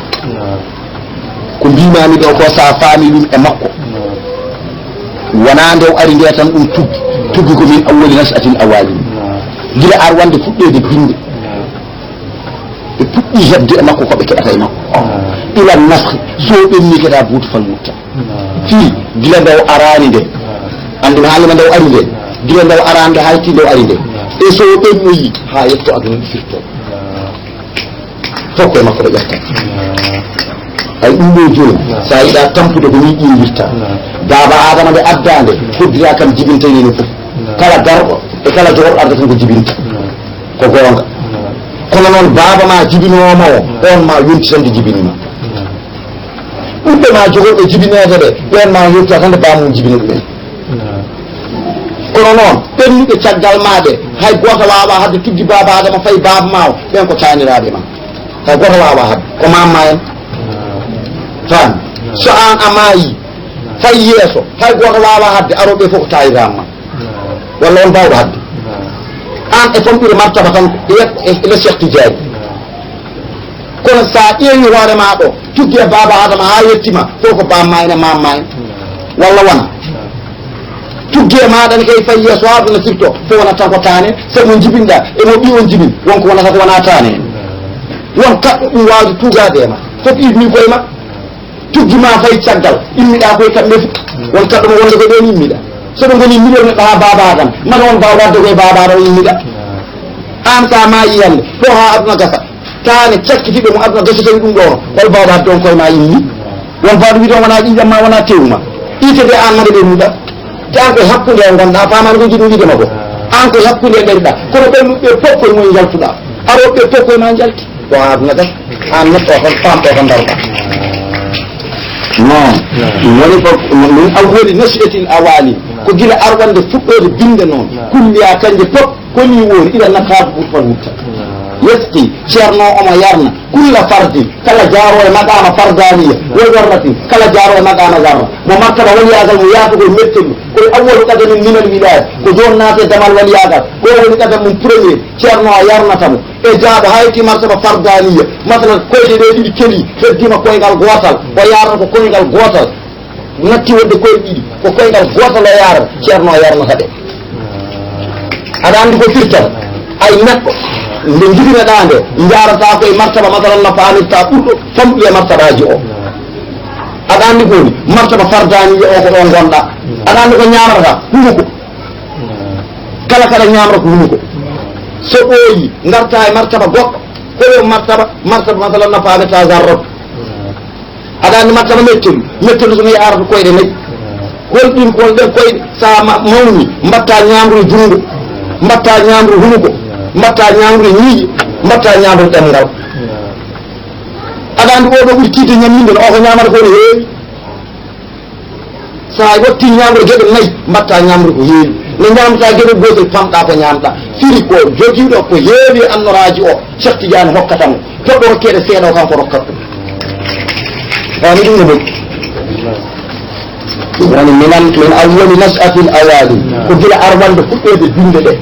Ko mbimami ɗo ko, sa faami ɗum e makko, wona nde o ari nde tan ɗum tuggi. Tuggi ko min awwali nas'atil awalimi. Gila ar wande fuɗɗeede binde. Ɓe puɗɗi heɓde e makko ko ɓe keɓata e makko. Ila nasr, so ɓenni keda buutu fal mutta. Fii, gila nde o araani nde. Anndi mi haalima nde o ari nde. Gila nde o araani nde, haa yetti nde o ari nde. E so o ɓennoyi, haa yetto aduna ɗi firto. Fof koye makko ɓe ƴetta. Ay, ɗum ɗo jooni, so a yiɗa tampude ko ni ƴiiwirta. Baaba Adama nde adda nde, hoddira kam jibinta e nene fof. Kala garɗo, e kala jogorɗo adda tan ko jibinta. Ko goonga. Kono noon, baaba ma jibinooma o, on ma yonti tan nde jibini ma. Ɓiɓɓe ma jogorɓe jibineede ɓe, ɓeen ma yonta tan nde baamum jibini ɗumen. Kono noon, ɓennuɓe caggal ma ɓe, hay gooto waawa hadde tuggi baaba Adama fay baaba ma o, ɓeen ko taaniraaɓe ma. Hay gooto waawa hadde, ko maam ma en. Tan, so aan a maayi, fay yeeso, hay gooto waawa hadde, arooɓe fof ko taaniraaɓe ma. Walla on baawɗo hadde? Aan e famɗude martaba tan, e, e, e le Cheikh Tidiane. Kono so a ƴeewi hoore ma ɗo, tuggi e baaba Adama haa yettima, fof ko baam ma en e maam ma en. Walla wona? Tuggi e maaɗa ne kay fay yeeso haa aduna firto, fof wona tan ko taane, sabu mo njibinɗa, e mo ɓii on jibin, won ko wonata ko wona taane. Won kaɗɗo ɗum waawde tuugaade e ma. Fof iwni koye ma. Tuggi ma fay caggal, immiɗa koye kamɓe fof. Won kaɗɗo mo wonde ko ɗon immiɗa. So ɓe ngoni million neɗɗo haa baaba Adam, mata won baawɗo adde koye baaba Adam o immiɗa. Aan sa maayi hannde, ɗo haa aduna gasa. Taane cakkitiiɓe mo aduna gasi tawi ɗum ɗo. Hol baawɗo adde on koye ma inni? Won baawɗo wiide on wona ƴiiƴam ma, wona tewu ma? Itte de an made ɓe ruuɗa. Te an koye hakkunde o ngonɗa, a faamaani ko jiɗmi wiide ma ko? An koye hakkunde e ndariɗa. Kono ɓe ɓe fof koye moye njaltuɗa. Arooɓe ɓe fof koye ma njalti. Ko aduna gas. An neɗɗo o tan, faamɗo o tan daroɗa. Non. Woni fof, min awwali nasi'atil awali. Ko gila arwande fuɗɗoode binde noon. Kulliya kanje fof. Ko ni woni, ila nafaaɓe ɓurfal mutta. Yesqi, ceerno omo yarna, kulla fardin, kala jaaro e maqaama fardaniya, wa zarratin, kala jaaro e maqaama zarra. Mo martaba waliyaagal mo yaatugol mettel ɗum. Koye awwalu qadamin minal wilaaya, ko joon naate damal waliyaagal. Ɗo woni qadam mum premier, ceerno o yarnata mo. E jaaɗo hayti martaba fardaniya, masalan, koyɗe ɗe ɗiɗi keli, heddima koyngal gootal, o yarna ko koyngal gootal. Natti wonde koye ɗiɗi, ko koyngal gootal o yarata, ceerno o yarnata ɗe. Aɗa anndi ko firtan? Ay neɗɗo, nde jibinaɗaa nde, njaarata ko e martaba, masalan, no faamirta ɓurɗo famɗude e martabaaji o. Aɗa anndi ko woni martaba fardaniya o, ko ɗo ngonɗa. Aɗa anndi ko ñaamrata? Hunuko. Kala kaɗa ñaamra ko hunuko. So ɓooyi, ngarta e martaba goɗɗo, ko yo martaba, martaba, masalan, no faamirta zarratu. Aɗa anndi martaba mettelu, mettelu so mi arata koyɗe nayi. Hol ɗin, hol ɗen koyɗe, sa ma-, mawni, mbatta ñaamru e junngo, mbatta ñaamru e hunuko, mbatta ñaamru e ñiiƴe, mbatta ñaamru e ɗemngal. Aɗa anndi oɗo ɓuri tiiɗde ñamminde no, o ko ñaamata ko no heewi. Sa watti ñaamru e geɗe nayi, mbatta ñaamru ko heewi. Nde ñaamta geɗe gootel, pamɗa ko ñaamɗa. Firi ko jogiiɗo ko heewi e annoraaji o, Cheikh Tidiane hokkata mo. Poɗɗo rokkeede seeɗa o, kanko rokkat ɗum. Wani ɗum no moƴƴi. Ɗum woni minan, min awwali nas'atil awali. Ko gila arwande fuɗɗoode binde ɗe.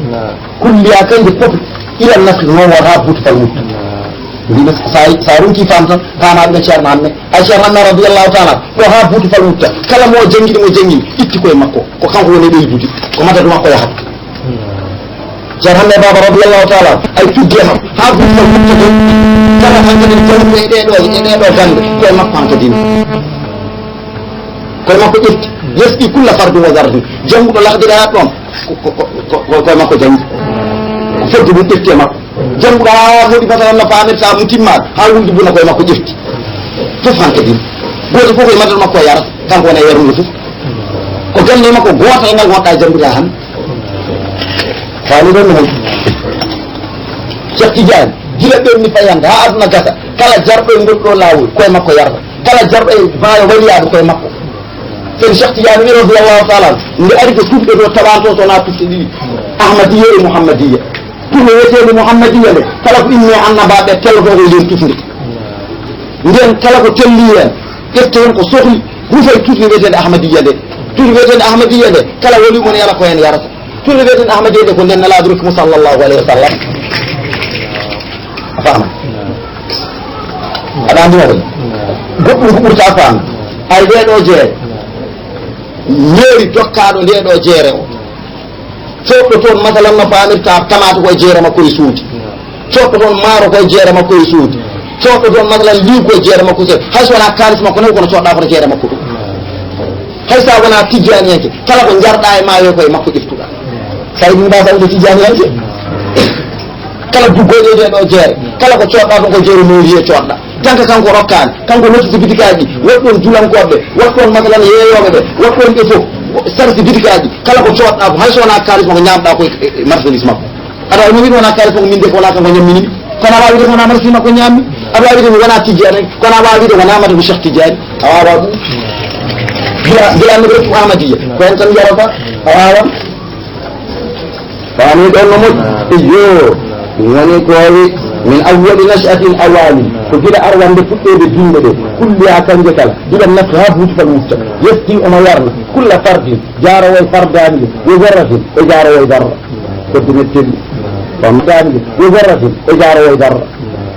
Kulliya kanje fof, ila nasri noon wata buuti fal mutta. Mbiɗa sa, sa runki fam tan, fama ɗum e ceerno amme. Ay ceerno amme radiyallahu taala, ɗo ha buuti fal mutta. Kala mo janngi ɗum o janngi, itti koye makko. Ko kanko woni ɓeydude. Ko madadu makko yahat. Ceerno Hammet Baaba radiyallahu taala, ay tuggi e makko, haa buuɗi makko tuggi. Kala hankadi jannguɓe e ɗee ɗoo, e ɗee ɗoo gannde, ko e makko hankadi. Ko e makko ƴefti. Yesɗi kulla fardin wa zarratin. Jannguɗo Lahdari ɗon, ko, ko, ko, ko, ko e makko janngi. Ko fodde mum ƴefti e makko. Jannguɗo haa moɗi masalan no faamirta mo timmaaka, haa wuldi buna ko e makko ƴefti. Fof hankadi. Gooto fof ko e madal makko o yarata. Kanko wona e yarnude fof. Ko gannde makko gootal ngal wonɗa janngude haa hannde. Faami ɗon no moƴƴi. Cheikh Tidiane, gila ɓenni fayande haa aduna gasa, kala jarɗo e ngol ɗo laawol, koye makko yarata. Kala jarɗo e maayo waliyaaɓe, koye makko. Sen Cheikh Tidiane wi radiyallahu taala anhu, nde ari ko suuɗe ɗo tawanto so wonaa tufɗe ɗiɗi, Ahmadiyya e Muhammadiyya. Tufɗe wiyeteende Muhammadiyya nde, kala ko inne annabaaɓe telloto e nder tufnde. Nden kala ko telli heen, ƴefte heen ko sohli, rufa e tufnde wiyeteende Ahmadiyya nde. Tufnde wiyeteende Ahmadiyya nde, kala wali mo ne yara ko heen yarata. Tufnde wiyeteende Ahmadiyya nde ko nden Nelaaɗo rokki mo sallallahu alayhi wa sallam. A faama? Aɗa anndi mo woni? Goɗɗum ko ɓurta faam. Ay ɗee ɗoo jeere. Yeeri dokkaaɗo ndee ɗoo jeere o. Coodɗo toon, masalan, no faamirta tamaate ko e jeere makko e suudi. Coodɗo toon maaro ko e jeere makko e suudi. Coodɗo toon, masalan, liiw ko e jeere makko e suudi. Hay so wonaa kaalis makko nawi, kono coodɗa ko e jeere makko ɗum. Hay so a wonaa tijjaaniyanke, kala ko njarɗa e maayo ko e makko ƴeftuɗa. Sa yiɗi mbasa wonde tijjaaniyanke. Kala duggooɗo e ɗee ɗoo jeere, kala ko coodɗa toon ko jeere mairie coodɗa. Tan ko kanko rokkaani, kanko nodditi bitikaaji, waɗi ɗoon julankooɓe, waɗi ɗoon masalan yeeyooɓe ɓe, waɗi ɗoon ɓe fof, sarsi bitikaaji, kala ko coodɗa ko, hay so wonaa kaalis makko ñaamɗa ko e, e, e marchandise makko. Aɗa waawi wiide wonaa kaalis makko min de ko wonaa kanko ñammini mi. Kono a waawi wiide ko wonaa marchandise makko ñaammi. Aɗa waawi wiide mi wonaa Tijjaani, kono a waawi wiide wonaa mata ko Cheikh Tijjaani. A waawaa ɗum. Gila, gila mi rokku Ahmadiyya. Ko heen tan yarata. A waawaa. Faami ɗon no moƴƴi? Iyo. Ɗum woni ko wi, min awwali nashatil awali. Ko gila arwande fuɗɗoode binde ɗe. Kulliya kanje kala. Gila nafti haa buuti fal mutta. Yesti omo yarna. Kulla fardin. Jaaroway fardaani ɗum. Wo zarratin. E jaaroway zarra. Ko dume telli. Fardani ɗum. Wo zarratin. E jaaroway zarra.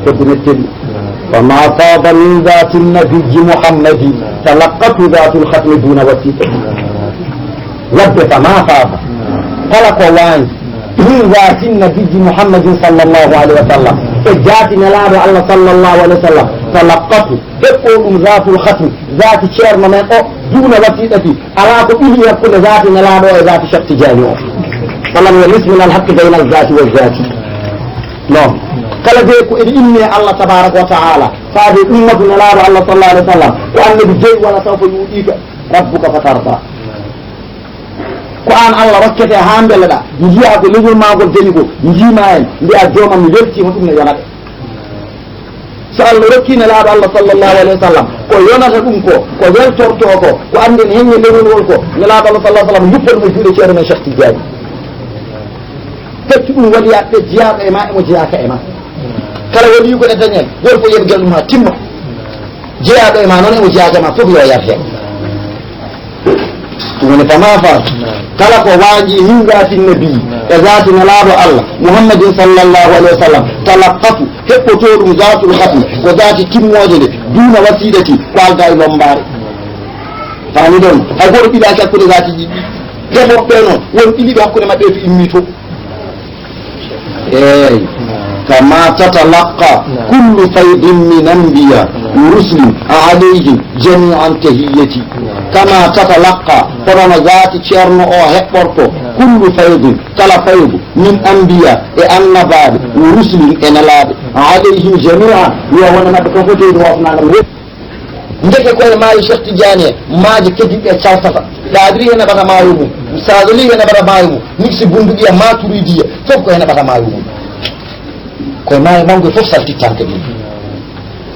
Ko dume telli. Fama faba min zati nabiyyi Muhammadi. Talaqqatu zatul khatmi duna wasita. Wadde fama faba. Kala ko waani. Min zati nabiyyi Muhammadin sallallahu alaihi wa sallam. E jaati Nelaaɗo Allah sallallahu alaihi wa sallam. Talaqqatu. Heɓɓo ɗum zatul khatmi. Zaati ceerno men o. Duna wasitati. Alaa ko ɓili hakkunde zaati Nelaaɗo o e zaati Cheikh Tidiane o. Falam yalis min al haqqi bayna al zaati wa zaati. Non. Kala bee ko ene inni e Allah tabaraka wa ta'ala, faade ummatu Nelaaɗo Allah sallallahu alaihi wasallam, ko annabi jeyi, wala sawfa yu'tika rabbuka fatarda. Ko aan Allah rokkete haa mbeleɗaa, njiyaa ko leñol maa ngol dañi ko, njiima en, mbiyaa joomam mi weltiima, ɗum ne yonate. So Allah rokki Nelaaɗo Allah sallallahu alaihi wasallam, ko yonata ɗum ko, ko weltortoo ko, ko annden heññe leñol ngol ko, Nelaaɗo Allah sallallahu alaihi wasallam yuppa ɗum e juuɗe ceerno men Cheikh Tidiane. Feccu ɗum waliyaaɓe ɓe jeyaaɗo e ma, emo jeyaaka e ma. Kala waliyu ko e dañen, won ko yeɓgel ɗum haa timma. Jeyaaɗo e ma noon, emo jeyaaka e ma, fof yo yar heen. Ɗum woni fama fas. Kala ko waaji min zaati nabi, e zaati Nelaaɗo Allah, Muhammadin sallallahu alaihi wasallam, talaqqatu, heɓɓotoo ɗum zaatul khatmi, ko zaati timmoode nde, duuna wasiilati, ko aldaa e lommbaare. Faami ɗon? Hay gooto ɓilaaki hakkunde zaatiiji ɗi. Defooɓe ɓe noon, won ɓiliiɓe hakkunde maɓɓe to immi to. Eey. Kama tatalaqqa kullu faydin min anbiya wa rusulin alayhim jami'an tahiyyati. Kama tatalaqqa, kono no zaati ceerno o heɓɓorto, kullu faydin, kala faydu, min anbiya, e annabaaɓe, wa rusulin, e nelaaɓe, alayhim jami'an, yo won e maɓɓe kala fof tawde hoofnaangal. Ndeke ko e maayo Cheikh Tidiane, maaje keddiiɗe caltata. Ɗaadiri hene ɓata maayo mum, Saadali hene ɓata maayo mum, Niksi Bunduqiya, Maturidiya, fof ko hene ɓata maayo mum. Ko e maayo manngo fof saltittante ɗum.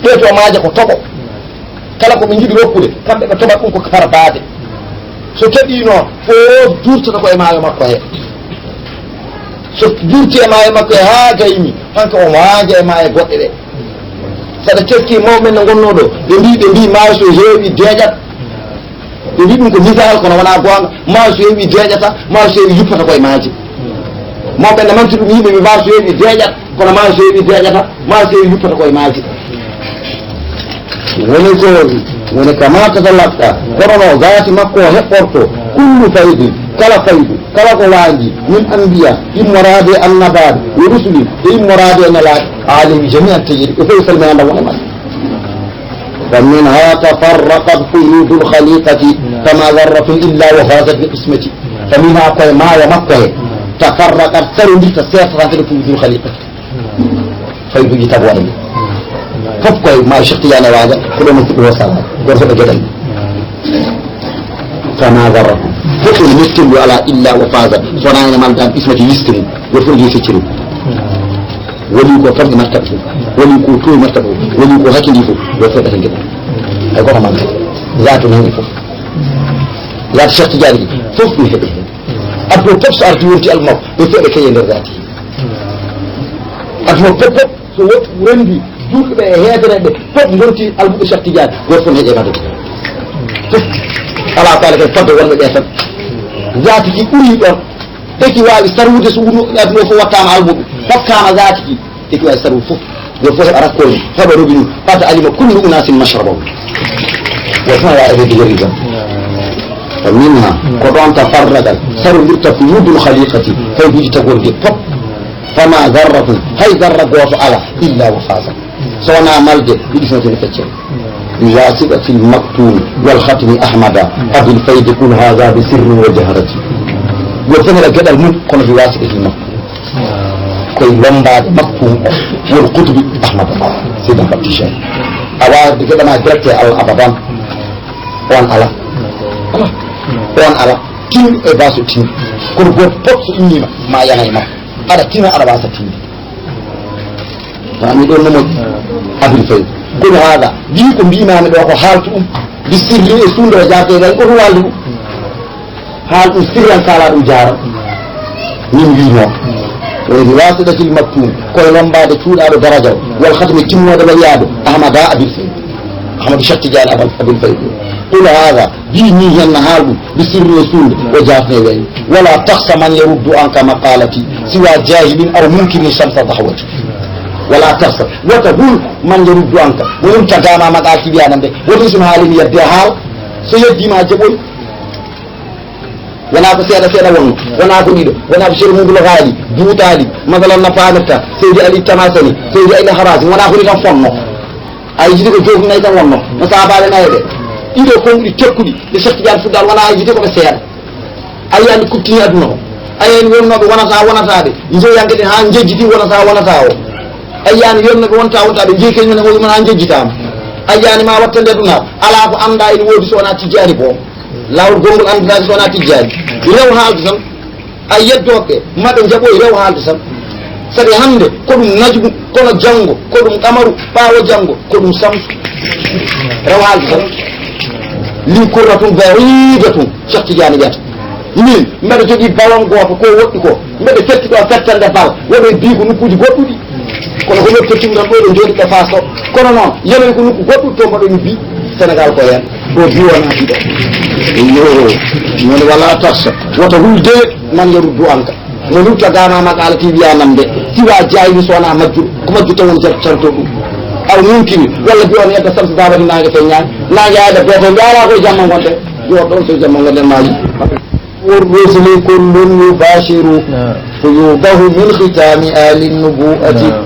Ɗee to maaje ko toɓo. Kala ko ɓe njiɗi rokkude, kamɓe ɓe toɓat ɗum ko par baade. So toɓiino, fof durtata ko e maayo makko he. So durti e maayo makko he haa gayni, hanko o waaja e maayo goɗɗe ɗe. Saɗa teski mawɓe men no ngonnoo ɗo, ɓe mbii, ɓe mbii maayo so heewi deeƴat. Ɓe mbii ɗum ko misal, kono wonaa goonga. Maayo so heewi deeƴata, maayo so heewi yuppata ko e maaje. Mawɓe ne manti ɗum yimɓe, ɓe maayo so heewi deeƴat, kono maayo so heewi deeƴata, maayo so heewi yuppata ko e maaje. Woni ko, woni kama tatalaqqa, kono no zaati makko o heɓɓorto, kullu faydin, kala faydu, kala ko waaji, min anbiya, immoraade e annabaaɓe, wa rusulin, e immoraade e nelaaɓe, alayhim jami'an tayyib, ɓe fof salminaama won e maɓɓe. Wa minha tafarraqat fuyudul khaliqati, fama zarratun illa wa fazat bi qismati. Fa minha, ko e maayo makko he, tafarraqat, sarondirta, seertata kadi fuyudul khaliqati. Fayduuji tagooɗe ɗi. Fof koye maayo Cheikh Tidiane waaja, ko ɗon o fuɗɗi o sala. Gooto fof e geɗal. Fama zarra. Fof ene mettindu alaa illa wa faza. So wonaa ene malda ismati yistini. Gooto fof e jeyi fecciri. Woni ko tan e martaba fof. Woni ko to e martaba fof. Woni ko hakindi fof. Gooto fof e geɗal. Hay gooto malda. Yaatu nan e fof. Yaatu Cheikh Tidiane fof ɗum heɓi heen. Aduna fof so arti wonti almakko. Ɓe fof ɓe keƴe nder zaati. Aduna fof fof so woɗɗi rendi, juulɓe ɓe e heefereɓe fof ngonti almuɓe Cheikh Tidiane, gooto fof heƴe madde. Fof alaa faale kadi fodde wonɓe ɓe tan. Zaati ki ɓuri ɗon. Eki waawi sarwude so wonu aduna o fof wattaama almuɓe. Hokkaama zaati ki. Eki waawi sarwude fof. Gooto fof heɓa rakkoore, heɓa robinet, fata alima kullu unasin mashrabahum. Gooto fof heɓa rebe digarisam. Wa minha, ko ɗon tafarraqat, sarondirta fuyudul khaliqati, fayduuji tagorɗi fof. Fama zarratun, hay zarra gooto ala, illa wa faza. So wonaa malde, ɗiɗi fof ene feccere. Bi wasitatil maktum wal khatmi ahmada, abil faydi kun hadha bi sirri wa jaharati. Gooto fof heɓa geɗal mum, kono bi wasitatil maktum. Koye lombaade maktum o, won kutubi ahmada, Seydi Ahmad Tijani. A waawde geɗal ma direct e Allah abadan. On ala. Ala. On ala. Tin e baso tin. Kono gooto fof so innima, ma yana e makko. Aɗa tina, aɗa wasa tinde. Faami ɗon no moƴƴi. Abin fayi. Kono haala, wi ko mbimami ɗo ko haaltu ɗum. Bi sirri e sundo o jaate ɗan ko ɗum walde ɗum. Haal ɗum sirran kala ɗum jaara. Min wino. Woni wasiɗatil maktum. Koye lombaade cuuɗaaɗo daraja o. Wal khatmi timmoode waliyaaɗo. Ahmada Abin fayi. Ahmadu Cheikh Tidiane Abal, Abin fayi. Qul haada. Bi ni hen na haal ɗum. Bi sirri e sundo. O jaatne wayi. Wala takhsha man yaruddu anka maqalati. Siwa jahilin aw munkirin shamsa dahwati. Wala takhsha. Wata hul man yaruddu anka. Mo yumta dama maɗa kiɓiyanam de. Wata usum haalimi yadde haal. So yeddima jaɓoy. Wona ko seeɗa seeɗa wonno. Wona ko ɗiɗo. Wona ko Cheikh Mouhamadoul Ghali. Duutaali. Masalan na pamirta. Seydi Ali Tamasani. Seydi Ali Harazim. Wona ko ni tan fonno. A yejjiti ko joofum nayi tan wonno. No sahabaaɓe nayo ɓe. Ɗiɗo konguɗi tekkuɗi. Ɓe Cheikh Tidiane Fuddal wona a yejjiti ko ɓe seeɗa. A yiyani kuttini aduna o. A yiyani wonnooɓe wonata wonataaɓe. Njeyanke ɗen haa njejjiti wonata wonata o. A yiyaani yonno ɓe wonta wonta ɓe jeyi kañum ne, o wiman a jejjitaama. A yiyaani ma watta nde ɗum, alaa ko annda ene woodi so wonaa tijjaani ko. Laawol gonngol annduɗaa so wonaa tijjaani. Rew haalde tan. A yeddooɓe, maɓe njaɓoy rew haalde tan. Saɗi hannde ko ɗum najmu, kono janngo ko ɗum qamaru, ɓaawo janngo ko ɗum samsu. Rew haalde tan. Li kurratun ba'idatun, Cheikh Tidiane wiyata. Min, mbeɗa jogii ballon gooto ko woɗɗi ko. Mbeɗa fetti ɗo fettande bal, waɗoy bii ko nokkuuji goɗɗuɗi. Kono ko nokku tottuɗo tan ɗo ɗo jooɗi ɓe faas ɗo. Kono noon, yanoy ko nokku goɗɗuɗo to mbaɗoy mi bii. Sénégal ko heen. Ɗo bii wona ɗiɗo. Iyo, woni wala tarsa. Wota hul dewe, man yaruddu anka. Mo lutta gama ma ala ti wiya nam de. Siwa jaayi so wona majju. Ko majju tan woni jar-, jarto ɗum. Aw munkini, walla mbiyo on yedda samsi babati naange feññaani. Naange ayda gooto mbiya ala koye jamma ngonɗen. Yo ɗon so jamma ngonɗen maaji. والرسل كل يباشر نعم. فيوضه من ختام آل النبوءة. نعم.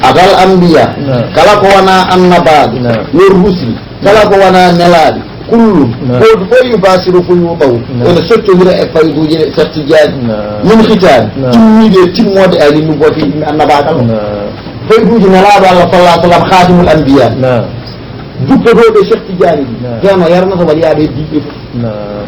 أبا الأنبياء. نعم. Kala ko wona annabaaɓe. نعم. والرسل. Kala ko wona nelaaɓe. كل. نعم. Gooto fof يباشر فيوضه. نعم. Ene sottondira e fayduuji ɗe Cheikh Tidiane. نعم. من ختام. نعم. Timmiiɗe e timmoode آل النبوءة yimɓe annabaagal. نعم. Fayduuji nelaaɗo Allah صلى الله عليه وسلم خاتم الأنبياء. نعم. Duppotooɗo Cheikh Tidiane ɗi. نعم. Heen o yarnata waliyaaɓe heddiiɓe fof. نعم.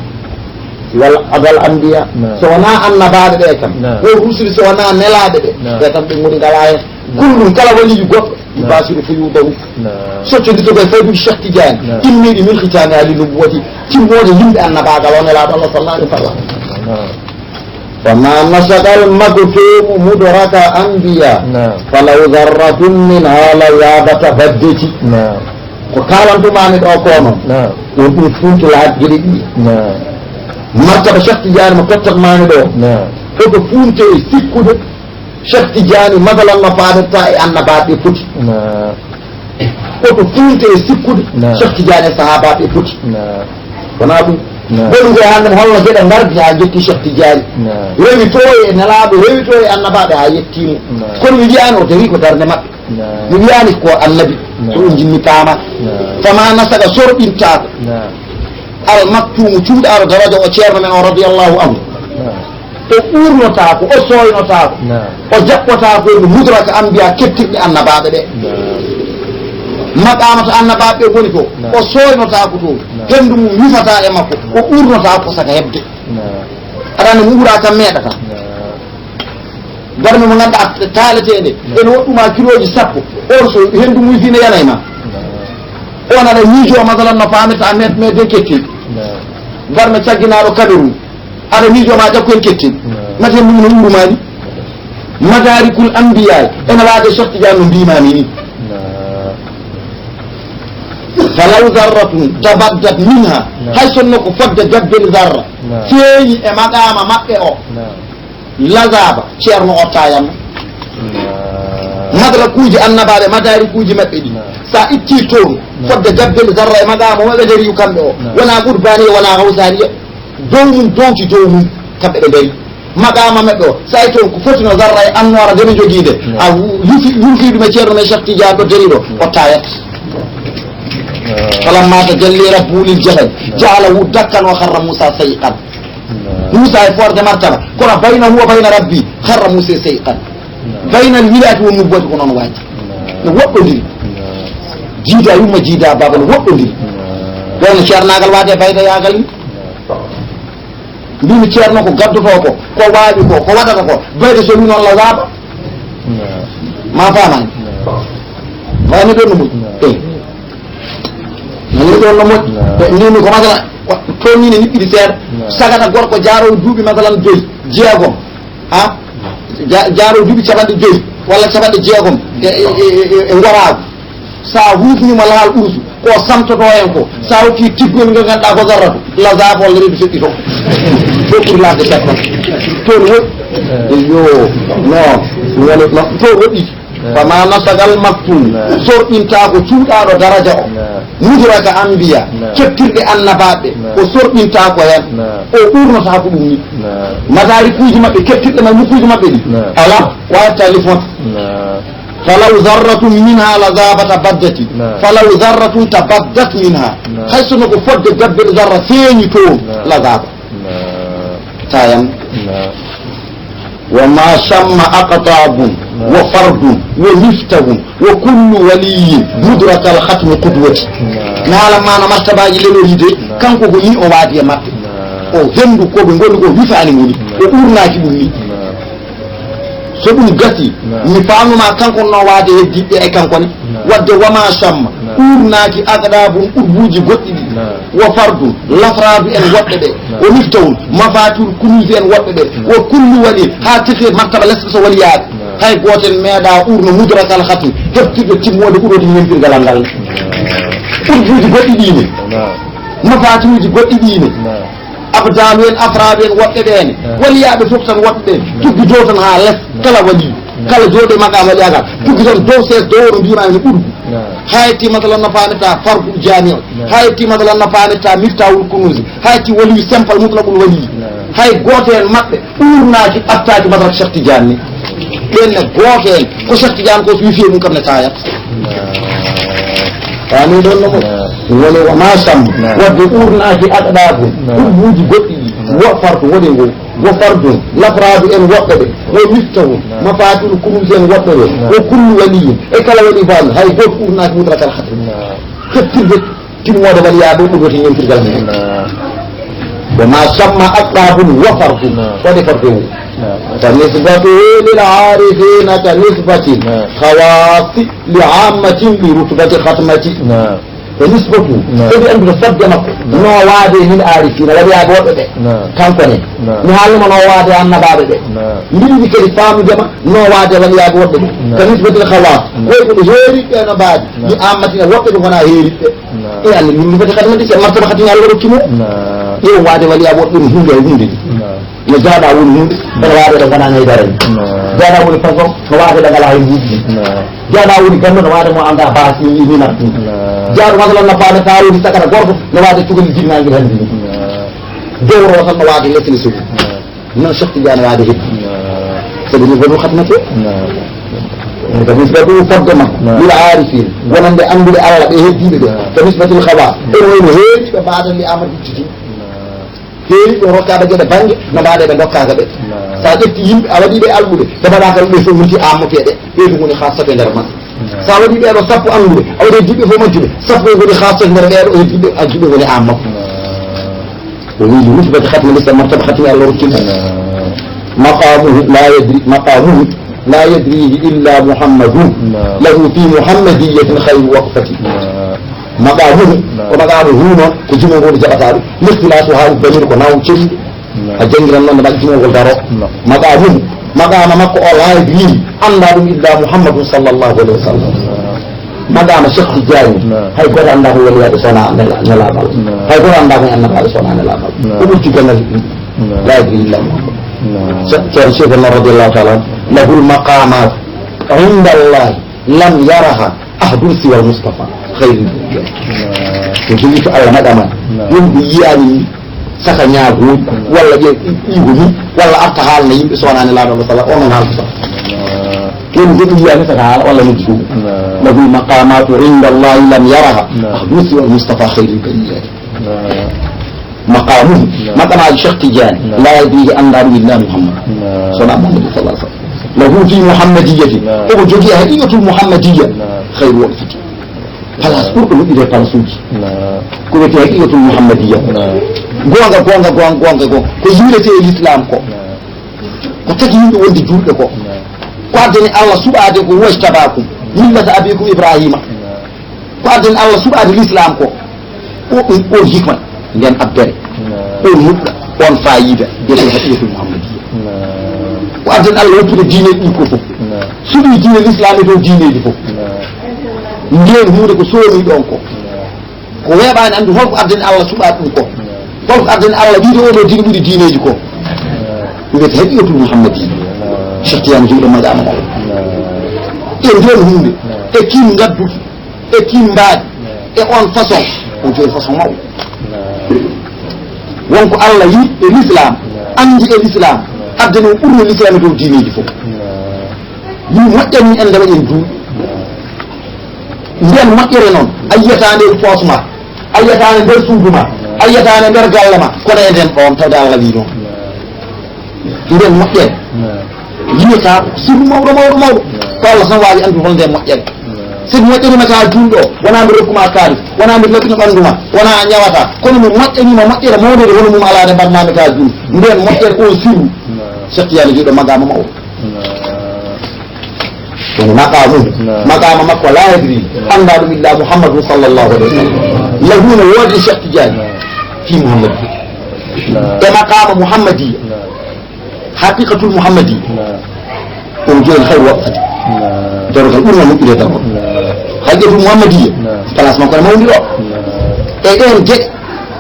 Wal abal anbiya. Naam. So wonaa annabaaɓe ɓe kam. Naam. Wo rusuli so wonaa nelaaɓe ɓe. Naam. Ɓe kam ɓe ngoni ngalaa heen. Naam. Kullum kala waliyu goɗɗo. Naam. Yubasiru fuyudahu. Naam. Soccodirta koye fayduuji Cheikh Tidiane. Naam. Timmiiɗi min khitaami ali nubuwati. Timmoode yimɓe annabaagal o nelaaɗo Allah sallallahu alaihi wa sallam. Naam. Wa ma nasaqal maktumu mudraka anbiya. Naam. Falaw zarratun minha la zabat baddati. Naam. Ko kaalantumaami ɗo ko noon. Naam. Won ɗum fuunti laaj geɗe ɗiɗi. Naam. Martaba Cheikh Tidiane mo tottatmaami ɗo. Naam. Hoto fuunte e sikkude Cheikh Tidiane masalan no faadata e annabaaɓe foti. Naam. Hoto fuunte e sikkude Naam. Cheikh Tidiane e sahaabaaɓe foti. Naam. Wonaa ɗum. Naam. Woni ko hannde mo holno geɗe ngardi haa njetti Cheikh Tidiane. Naam. Rewi to e nelaaɓe, rewi to e annabaaɓe haa yettiimo. Naam. Kono mi wiyaani o darii ko darnde maɓɓe. Naam. Mi wiyaani ko annabi, Naam. Ko ɗum jinni paama. Naam. Fama nasaga sorɓintaako. Naam. Al maktumu cuuɗaaɗo daraja o ceerno men o radiyallahu anhu. Naam. O uurnotaako, o sooynotaako. Naam. O jaɓɓotaako e mudraka anbiya kettirɗi annabaaɓe ɓe. Naam. Maqaama to annabaaɓe ɓe ngoni to, Naam. O sooynotaako to. Naam. Henndu mum ñufataa e makko, o uurnotaako saka heɓde. Naam. Aɗa anndi mo uura kam meeɗata. Naam. Barme mo ngannduɗaa taaleteende, Naam. Ene woɗɗuma kilooji sappo, on so henndu mum fii ne yana e ma. Naam. On aɗa miijoo masalan no paamirta meet, meet de kettin. Naam. Barme cagginaaɗo Cameroun, aɗa miijoo ma ƴakko en kettin. Naam. Mate mum no uuruma ni. Madarikul anbiya, ene waade Cheikh Tidiane no mbiimaami ni. Naam. Falaw zarratun tabaddat minha, Naam. Hay sonno ko fodde gabbel zarra, Naam. Feeñi e maqaama maɓɓe o. Naam. Lazaba, ceerno o tayanno. Naam. Madrakuuji annabaaɓe, madarikuuji maɓɓe ɗi. Naam. Sa itti toon, Naam. Fodde gabbel zarra e maqaama maɓɓe dariyu kamɓe o. Naam. Wonaa qurbaniya, wonaa hawsaniya. Dow mum, dowti dow mum, kamɓe ɓe dari. Maqaama maɓɓe o, sa itti toon ko foti no zarra e annoora nde ɓe njogii nde. Naam. A wu-, yufi, yulfi ɗum e ceerno men Cheikh Tidiane ɗo dariɗo, Naam. O tayat. Naam. Falamma tajalli rabbuhu lil jabal, Naam. Ja'alahu dakkan wa kharra Musa sayqan. Naam. Musa e forde martaba, kono baynahu wa bayna rabbi, kharra Musa sayqan. Naam. Baynal wilaayati wan nubuwwati ko noon waaji. Naam. No woɗɗondiri. Naam. Jiida yumma, jiida baaba, no woɗɗondiri. Naam. Wayno ceernaagal waade baydayaagal ni. Naam. Mbimi ceerno ko gaddotoo ko, ko waawi ko, ko waɗata ko, bayde so wi noon la waaba. Naam. Ma faamani. Naam. Mbawani ɗon no moƴƴi. Naam. Eyi. Nani ɗon no moƴƴi. Naam. Ɓe mbimi ko masala, ko toon ni ne niɓɓiɗi seeɗa. Naam. Sagata gorko jaaroo duuɓi masalan joyi, jeegom. Ha? Ja-, jaaroo duuɓi capanɗe joyi walla capanɗe jeegom e, e, e, e, e ngoraagu. Sa huufniima lahal ursu, ko samtotoo en ko, sa hokki tiggol ngol ngannduɗaa ko zarratu, la zaaba walla reedu feƴƴi toon. Ɗo ɓuri laatde seeɗa. Toon woɗɗi. Yo, non, woni, non, toon woɗɗi. Fama nasagal maktum, sorɓintaa ko cuuɗaaɗo daraja o. Mudraka anbiya, kettirɗe annabaaɓe, o sorɓintaa ko heen. O uurnotaa ko ɗum ni. Madarikuuji maɓɓe, kettirɗe ma nokkuuji maɓɓe ɗi. Alaa, waɗata lifon. Falaw zarratun minha la zabat baddati. Naam. Falaw zarratun tabaddat minha. Naam. Hay so no ko fodde gabbel zarra feeñi toon, Naam. La zaba. Naam. Tayan. Naam. وما شم أقطاب وفرد ومفتاح وكل ولي مدرك الختم قدوتي. Naala maana martabaaji leloriide, kanko ko ni o waadi e maɓɓe. O henndu ko ɓe ngoni ko wifaani ngoni, o uurnaaki ɗum ni. So ɗum gasi, mi faamnuma kanko no waade heddiiɓe e kanko ne. Wadde وما شم, uurnaaki أقطاب, urbuuji goɗɗi ɗi. Wa fardun, lafraadu en woɓɓe ɓe. Wa miftahun, mafaatihul kunuuzi en woɓɓe ɓe. Wa kullu wali, haa tefee martaba lesɗe so waliyaaɓe. Hay gooto en meeɗaa uurno mudrakal khatmi, heftirde timmoode ɓurode ñentirgal ngal. Urbuuji goɗɗi ɗi ne, mafaatihuuji goɗɗi ɗi ne, abdaalu en, afraadu en woɓɓe ɓe ne, waliyaaɓe fof tan woɓɓe ɓe, tuggi dow tan haa les, kala wali, kala jooɗo e maqaama waliyaagal, tuggi tan dow sees dow no mbiimaa ene ɓurgu. Hay ti masalan no faamata fardu jaami'u. Hay ti masalan no faamata miftahul kunuuzi. Hay ti waliyu simple mutlaqul wali. Hay gooto heen maɓɓe uurnaaki ɓattaaki madrak Cheikh Tidiane ni. Ɓeen ne gooto heen ko Cheikh Tidiane ko so wifii e mum kam ne taayat. Faami ɗoon no mo? Woni وما شم. Wadde uurnaaki أقطاب. Urbuuji goɗɗi ɗi. Wa fardu woni ngo. Wa fardun, lafraadu en woɓɓe ɓe, wa miftahun, mafaatihul kunuuzi en woɓɓe ɓe, wa kullu waliyyin, e kala wali faal, hay gooto uurnaaki mudrakal khatmi. Hettirde timmoode waliyaaɓe ɓe woni ñentirgal mum. وما شم أقطاب وفرد, waɗe fardu o. فنسبته للعارفين كنسبة الخواص للعامة برتبة الختمة. Ko nisbatu, sabi anndude fodde makko, no waade e lil aarifiina, waliyaaɓe woɓɓe ɓe. Kanko ne, mi haalnima no waade e annabaaɓe ɓe. Mbindi kadi faamnudema no waade e waliyaaɓe woɓɓe ɓe. Ka nisbatil khawaas, woy ko ɓe heeriiɓe no mbaadi, mi ammatina woɓɓe ɓe ngonaa heeriiɓe. E Allah, min mi foti kadi mbaɗi se martaba kadi Allah rokki mo. Ɗum waade waliyaaɓe woɓɓe ɗum huunde e huunde ni. No jaaɗa woni huunde, kono waade ɗo ngonaa hay dara ni. Jaaɗa woni façon, no waade ɓe ngalaa hay mbuuɗi ni. Jaaɗa woni ganndo, no waade mo anndaa baasi ni, ni natti. Jaaɗo masalan no faade ka woni sakata gorko, no waade cukalel jinnaangel hannde ni. Dowro tan no waade lesli suudu. No Cheikh Tidiane waade heddi. Sabi ni bonu khatmate. Ko nisbatu fodde makko. Lil aarifiin, wonande annduɓe Allah ɓe heddiiɓe ɓe. Ko nisbatul khawaas. En woni heeriiɓe mbaɗen li Amadou Titi. Heeriiɓe rokkaade geɗe bannge, no mbaɗe ɓe ndokkaaka ɓe. So a ƴetti yimɓe, a waɗi ɓe alɗuɓe, ɓe mbaɗaaka ɓe fof wonti ammoteeɓe. Ɓe ɗum woni khassatu e nder maɓɓe. So a waɗi ɓe ɗo sappo annduɓe, a waɗi heddiiɓe fof majjuɓe, sappo e woni khassatu e nder ɓe ɗo heddiiɓe, heddiiɓe woni ammoɓe. O wi لرتبة ختم الإسلام, martaba khatmi Allah rokki mo. مقامه لا يدري، مقامه لا يدريه إلا محمد. له في محمدية خير وقفة. Maqamuhu, ko maqamu hu noon, ko jimol ngol jaɓata ɗum. Lihtilasuha ubbanir ko naw ceniɗo. A janngiran noon no mbaɗi jimol ngol daro. Maqamuhu, maqama makko o, la yadrihi, annda ɗum illa Muhammadun sallallahu alayhi wa sallam. Maqama Cheikh Tidiane, hay gooto annda ko woni waɗde sona nela-, nelaaɓe Allah. Hay gooto annda ko annabaaɓe sona nelaaɓe Allah. Ko ɓurti ganndal ɗum. La yadrihi illa Muhammad. Ceerno Cheikh Omar radiyallahu taala anhu, lahul maqamat inda Allah lam yaraha ahadun siwal Mustafa khayril bariya. Ko jogii to Allah maqaman, wonɓe yiyaani saka ñaagooji, walla ƴe ɗiigo mum, walla arta haalna yimɓe sonaani laaɗo Allah sala, on non haalta sala. Woni goɗɗo yiyaani saka haala walla noddi ɗum. Lahul maqamatu inda Allahi lam yaraha ahadun siwal Mustafa khayril bariyati. Maqamuhu, maqamaaji Cheikh Tidiane, la yadrihi, annda ɗum illa Muhammad. Sona Muhammad sallallahu alaihi wasallam. Lahu fi Muhammadiyati, omo jogii haqiqatul Muhammadiyya, khayru waqfati. Place ɓurɗo moƴƴude e place uji. Ko wiyetee haqiqatul Muhammadiyya. Goonga, goonga, goonga, goonga, goonga. Ko yiilete e l'islam ko. Ko tagi yimɓe wonde juulɓe ko. Ko addani Allah suɓaade ko wajtabakum millata abikum Ibrahima. Ko addani Allah suɓaade l'islam ko. O ɗum, on hikma, nden abbere, on nuɗɗa, on fayida, wiyetee haqiqatul Muhammadiyya. Ko addani Allah woppude diine ɗi ko fof. Suɓi diine l'islam e dow diineeji fof. Ndeen huunde ko soomi ɗon ko. Ko weeɓaani anndu holko addani Allah suɓaade ɗum ko. Holko addani Allah wiide oo ɗoo diine ɓuri diineeji ko. Wiyetee haqiqatul Muhammadiyya. Cheikh Tidiane jogii ɗo maqaama makko. E ndeen huunde, e kiin ngadduki, e kiin mbaadi, e on façon, o jogii façon mawɗo. Won ko Allah yi e l'islam, anndi e l'islam, addani o ɓurno l'islam e dow diineeji fof. Min moƴƴani en nde waɗen duuɓi. Nden moƴƴere noon, a yiyata nde e poos ma, a yiyata nde nder suudu ma, a yiyata nde nder galle ma, kono e nden ɗoon tawde Allah wii noon. Nden moƴƴere. Yiyata ko sirru mawɗo, mawɗo, mawɗo. Ko Allah tan waawi anndude holnde moƴƴere. Sabi moƴƴere ma ka juulɗo, wonaa mbiɗa rokkuma kaalis, wonaa mbiɗa laɓɓina ɓanndu ma, wonaa a ñawata. Kono mi moƴƴaniima moƴƴere mawde nde hono mum alaa nde mbaɗmaami ka juulɗo. Ndeen moƴƴere, o sirru. Cheikh Tidiane joɗɗo maqaama mawɗo. Woni maqaamu. Maqaama makko laa yadri. Anndaa ɗum illa Muhammadun sallallahu alaihi wasallam. Lahu no woodi Cheikh Tidiane. Fi Muhammad. E maqaama Muhammadiya. Haqiqatul Muhammadi. Ɗum jooni hayru waɗa fati. Darogol ɓurna moƴƴude darogol. Haqiqatul Muhammadiya. Place makko ne mawndi ɗo. E ɗeen geɗe,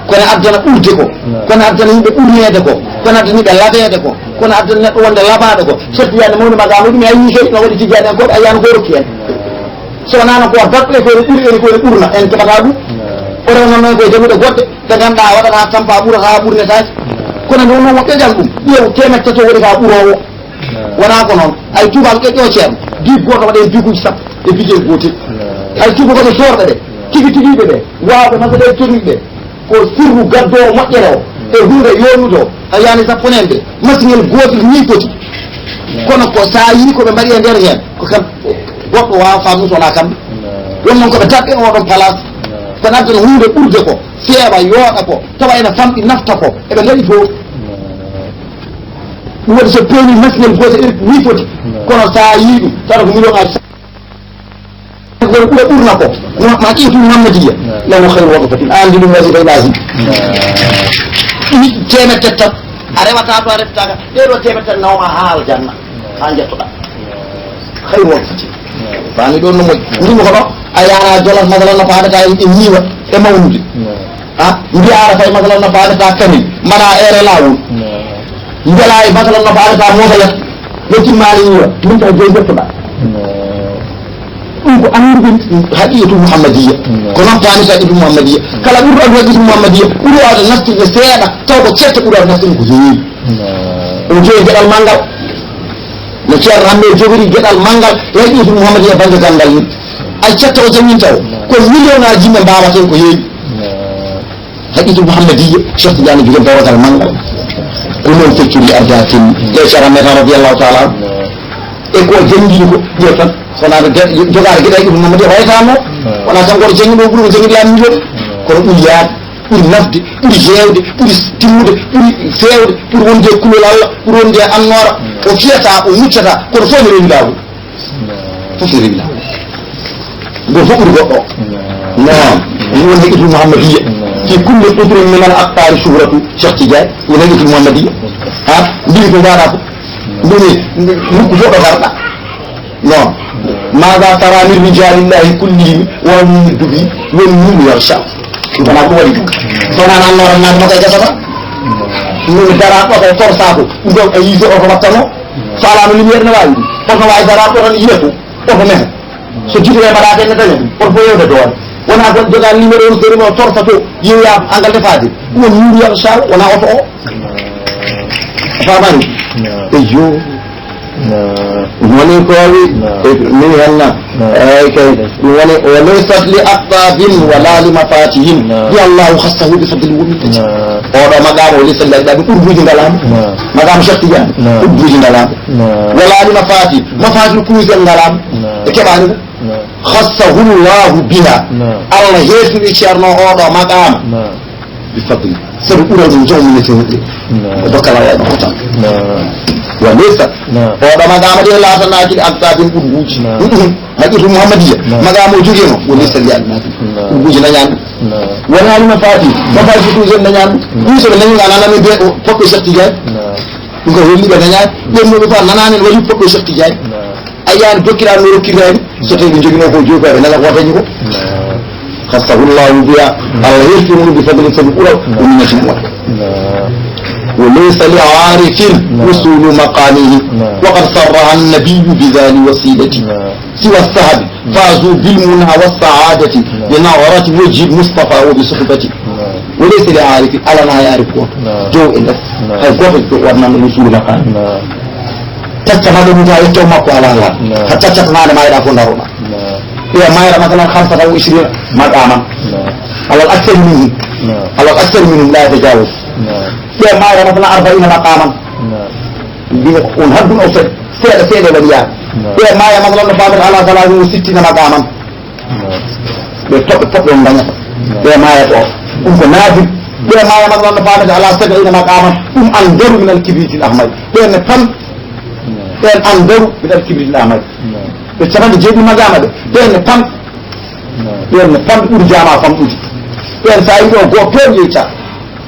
ko ne addana ɓurde ko. Ko ne addana yimɓe ɓurneede ko. Ko ne addana yimɓe labeede ko. Ko ne addana neɗɗo wonde labaaɗo ko. Cheikh Tidiane mawni maqaama ɗum, a yii kadi no waɗi Tidiane en ko, a yiyaano ko rokki en. So wonaa noon ko o daɗɗo e ko ene ɓuri, ene ko ene ɓurna, en keɓataa ɗum. O rewnan noon koye jamuɗe goɗɗe, ɗe ngannduɗaa a waɗataa tampa, a ɓurataa, a ɓurnetaake. Kono nde wonnoo mo ƴoƴal ɗum, ƴeew teemedde tato waɗi ka ɓuroowo. Wonaa ko noon, ay tuubaaɓe ƴoƴƴo ceerno, biig gooto waɗa heen biiguuji sappo e bigel gootel. Ay tuuba ko ɓe soorɓe ɓe, tigi tigiiɓe ɓe, waawɓe masala e tonniiɓe ɓe. Ko sirru gaddoowo moƴƴere o e huunde yoonude o, a yiyaani sappo neen ɓe, masiŋel gootel nii foti. Kono ko so a yii ko ɓe mbaɗi e nder heen, ko kam goɗɗo waawa faamnude wonaa kamɓe. Won noon ko ɓe taɓɓe oɗon place. Ko naddano huunde ɓurde ko, feewa, yooɗa ko, tawa ena famɗi, nafta ko, eɓe ngaɗi toon. Ɗum waɗi so peewnii masiŋel gootel nii foti, kono so a yii ɗum, tawata ko million aji. Ko ɓura ɓurna ko, no ma ƴeetu Muhammadiya, law khayru waqfatin, an ndi ɗum waɗi fay lazim. Ɗi teemedde tati, a rewata to a reftaaka, ɗee ɗoo teemedde tati nawma haa aljanna, haa njettoɗaa. Khayru waqfatin. Faami ɗoon no moƴƴi. Ndimo ko ɗo, a yaara jolas masalan no faadata e ñiiwa e mawnude. Ha? Mbiyaara fay masalan no faadata kamil, mbaɗa eere laawol. Mbela e masalan no faadata mosalat, no timmaani ñiiwa, min taw joyi jottoɗaa. Ɗum ko annduɓe haqiqatu Muhammadiyya. Ko noon paamita haqiqatu Muhammadiyya. Kala ɓurɗo anndude haqiqatu Muhammadiyya, ɓuri waawde nastirde seeɗa, taw ko certe ɓuri waawde nastirde ko heewi. O joyi geɗal manngal. No Ceerno Hammee jogori geɗal manngal e haqiqatu Muhammadiyya bannge ganndal ni. Ay certe o jannginta o, ko millionaaji yimɓe mbaawata heen ko heewi. Haqiqatul Muhammadiyya, Cheikh Tidiane jogi dorogal manngal. Ko noon feccudi ardatin e Ceerno Meta radiyallahu taala anhu. E ko janngini ko ƴeew tan, so wonaa de-, jogaade geɗe Haqiqatul Muhammadiyya wayatano. Wonaa tan gooto janngi ɗo ɓuri ko janngi laamu jooni. Kono ɓuri yaade, ɓuri nafde, ɓuri heewde, ɓuri timmude, ɓuri feewde, ɓuri wonde e kulol Allah, ɓuri wonde e annoora. O fiyata, o muccata, kono fof ne rewi laawol. Fof ne rewi laawol. Gooto fof ɓuri goɗɗo o. Naam. Ɗum woni haqiqatul Muhammadiyya. Fi kulli qutrin min al aqtari shuhratu Cheikh Tidiane. Woni haqiqatul Muhammadiyya. Ha? Mbimi ko mbaɗa ko. Mbimi, nokku fof ɗo garɗa. Non. Maada tara min rijalillahi kullihim wa hum min dubi wa min yarsha. Ɗum wona ko waɗi ɗum. Kono an annoora naat makko e gasa ba. Min dara ɗo ko torsa ko. Ɗum ɗon a yii ko oto wattano. So alaa no lumière ne waawi ɗum. Oto waawi dara ɗo tan yiya ko. Oto mehe. So jiɗi e mbaɗaade ne daña ɗum. Oto fof yewde doole. Wona ko jogaa numéro on sori mo torsa to. Yeeya angal defaade. Ɗum woni yuuru yarsha wona oto o. A faamaani? Eyyo. Woni ko wi min henna. Eyi kay. Ɗum woni, wa laysat li aqtabin wala li mafatihin. Bi Allahu khassahu bi fadli wa minnati. Oɗo maqaama o laysa li aqtabin, urduuji ngalaama. Maqaama Cheikh Tidiane, urduuji ngalaama. Wala li mafati, mafatil kunuz en ngalaama. Ɓe keɓaani ɗum. Khassahu Allahu biha. Allah heesini Ceerno oɗo maqaama. Bi fadli. Sabu ɓural mum jom mum nete wonde. Ko dokkal Allah no hotan. Wa laysa. Oɗo maqaama de laatanaaki li aqtabin ɓurguuji. Haqiqatul Muhammadiyya. Maqaama o jogino. Wa laysa li aqtabin. Ɓurguuji dañaani. Wala li mafati. Mafati ɗum jon dañaani. Ɗum so ɓe dañi ala nami be o poɗɗo Cheikh Tidiane. Ɗum ko holli ɓe dañaani. Ɓen no ɓe fa nanaani wali poɗɗo Cheikh Tidiane. A yiyaani dokkiraaɓe no rokkirtaani, so tawii ɓe njoginoo ko joyi ko, ɓe nela ko dañi ko. Khassahu Allahu biha, Allah heertini ɗum bi fadlin sabu ɓural, o miññatima waɗa. Wa laysa li aarifin wusulu maqamihi, wa qad sarraha annabiyyu bi dhali wasilati. Siwa sahabi, fazu bil muna wa saadati, bi nadrati wajhi Mustafa wa bi suhbati. Wa laysa li aarifin, alaa na yaari gooto. Jow e les, hay gooto waɗnano wusulu maqami. Tacca ma ɗum ta yetto makko ala ngal. Ka tacca tan ande mayɗa ko daroɗa. Ɓe mayra masalan khamsata wa ishrina maqaman. Alal akthar minhum. Alal akthar minhum la yatajawaz. Ɓe mayra masalan arba'ina maqaman. Mbima on haddun o sed. Seeɗa seeɗa e waliyaaɓe. Ɓe maaya masalan no faamata ala salaatin wa sittina maqaaman. Ɓe toɓɓe poɗɗe on dañata. Ɓe maayata o. Ɗum ko naafil. Ɓe maaya masalan no faamata ala sab'iina maqaaman. Ɗum andaru min al kibriitil ahmar. Ɓen ne pam. Ɓen andaru min al kibriitil ahmar. Ɓe capanɗe jeeɗiɗi maqaama ɓe. Ɓen ne pam. Ɓen ne pam ɓuri jaama famɗude. Ɓen so a yiɗi o goo toon yeyta.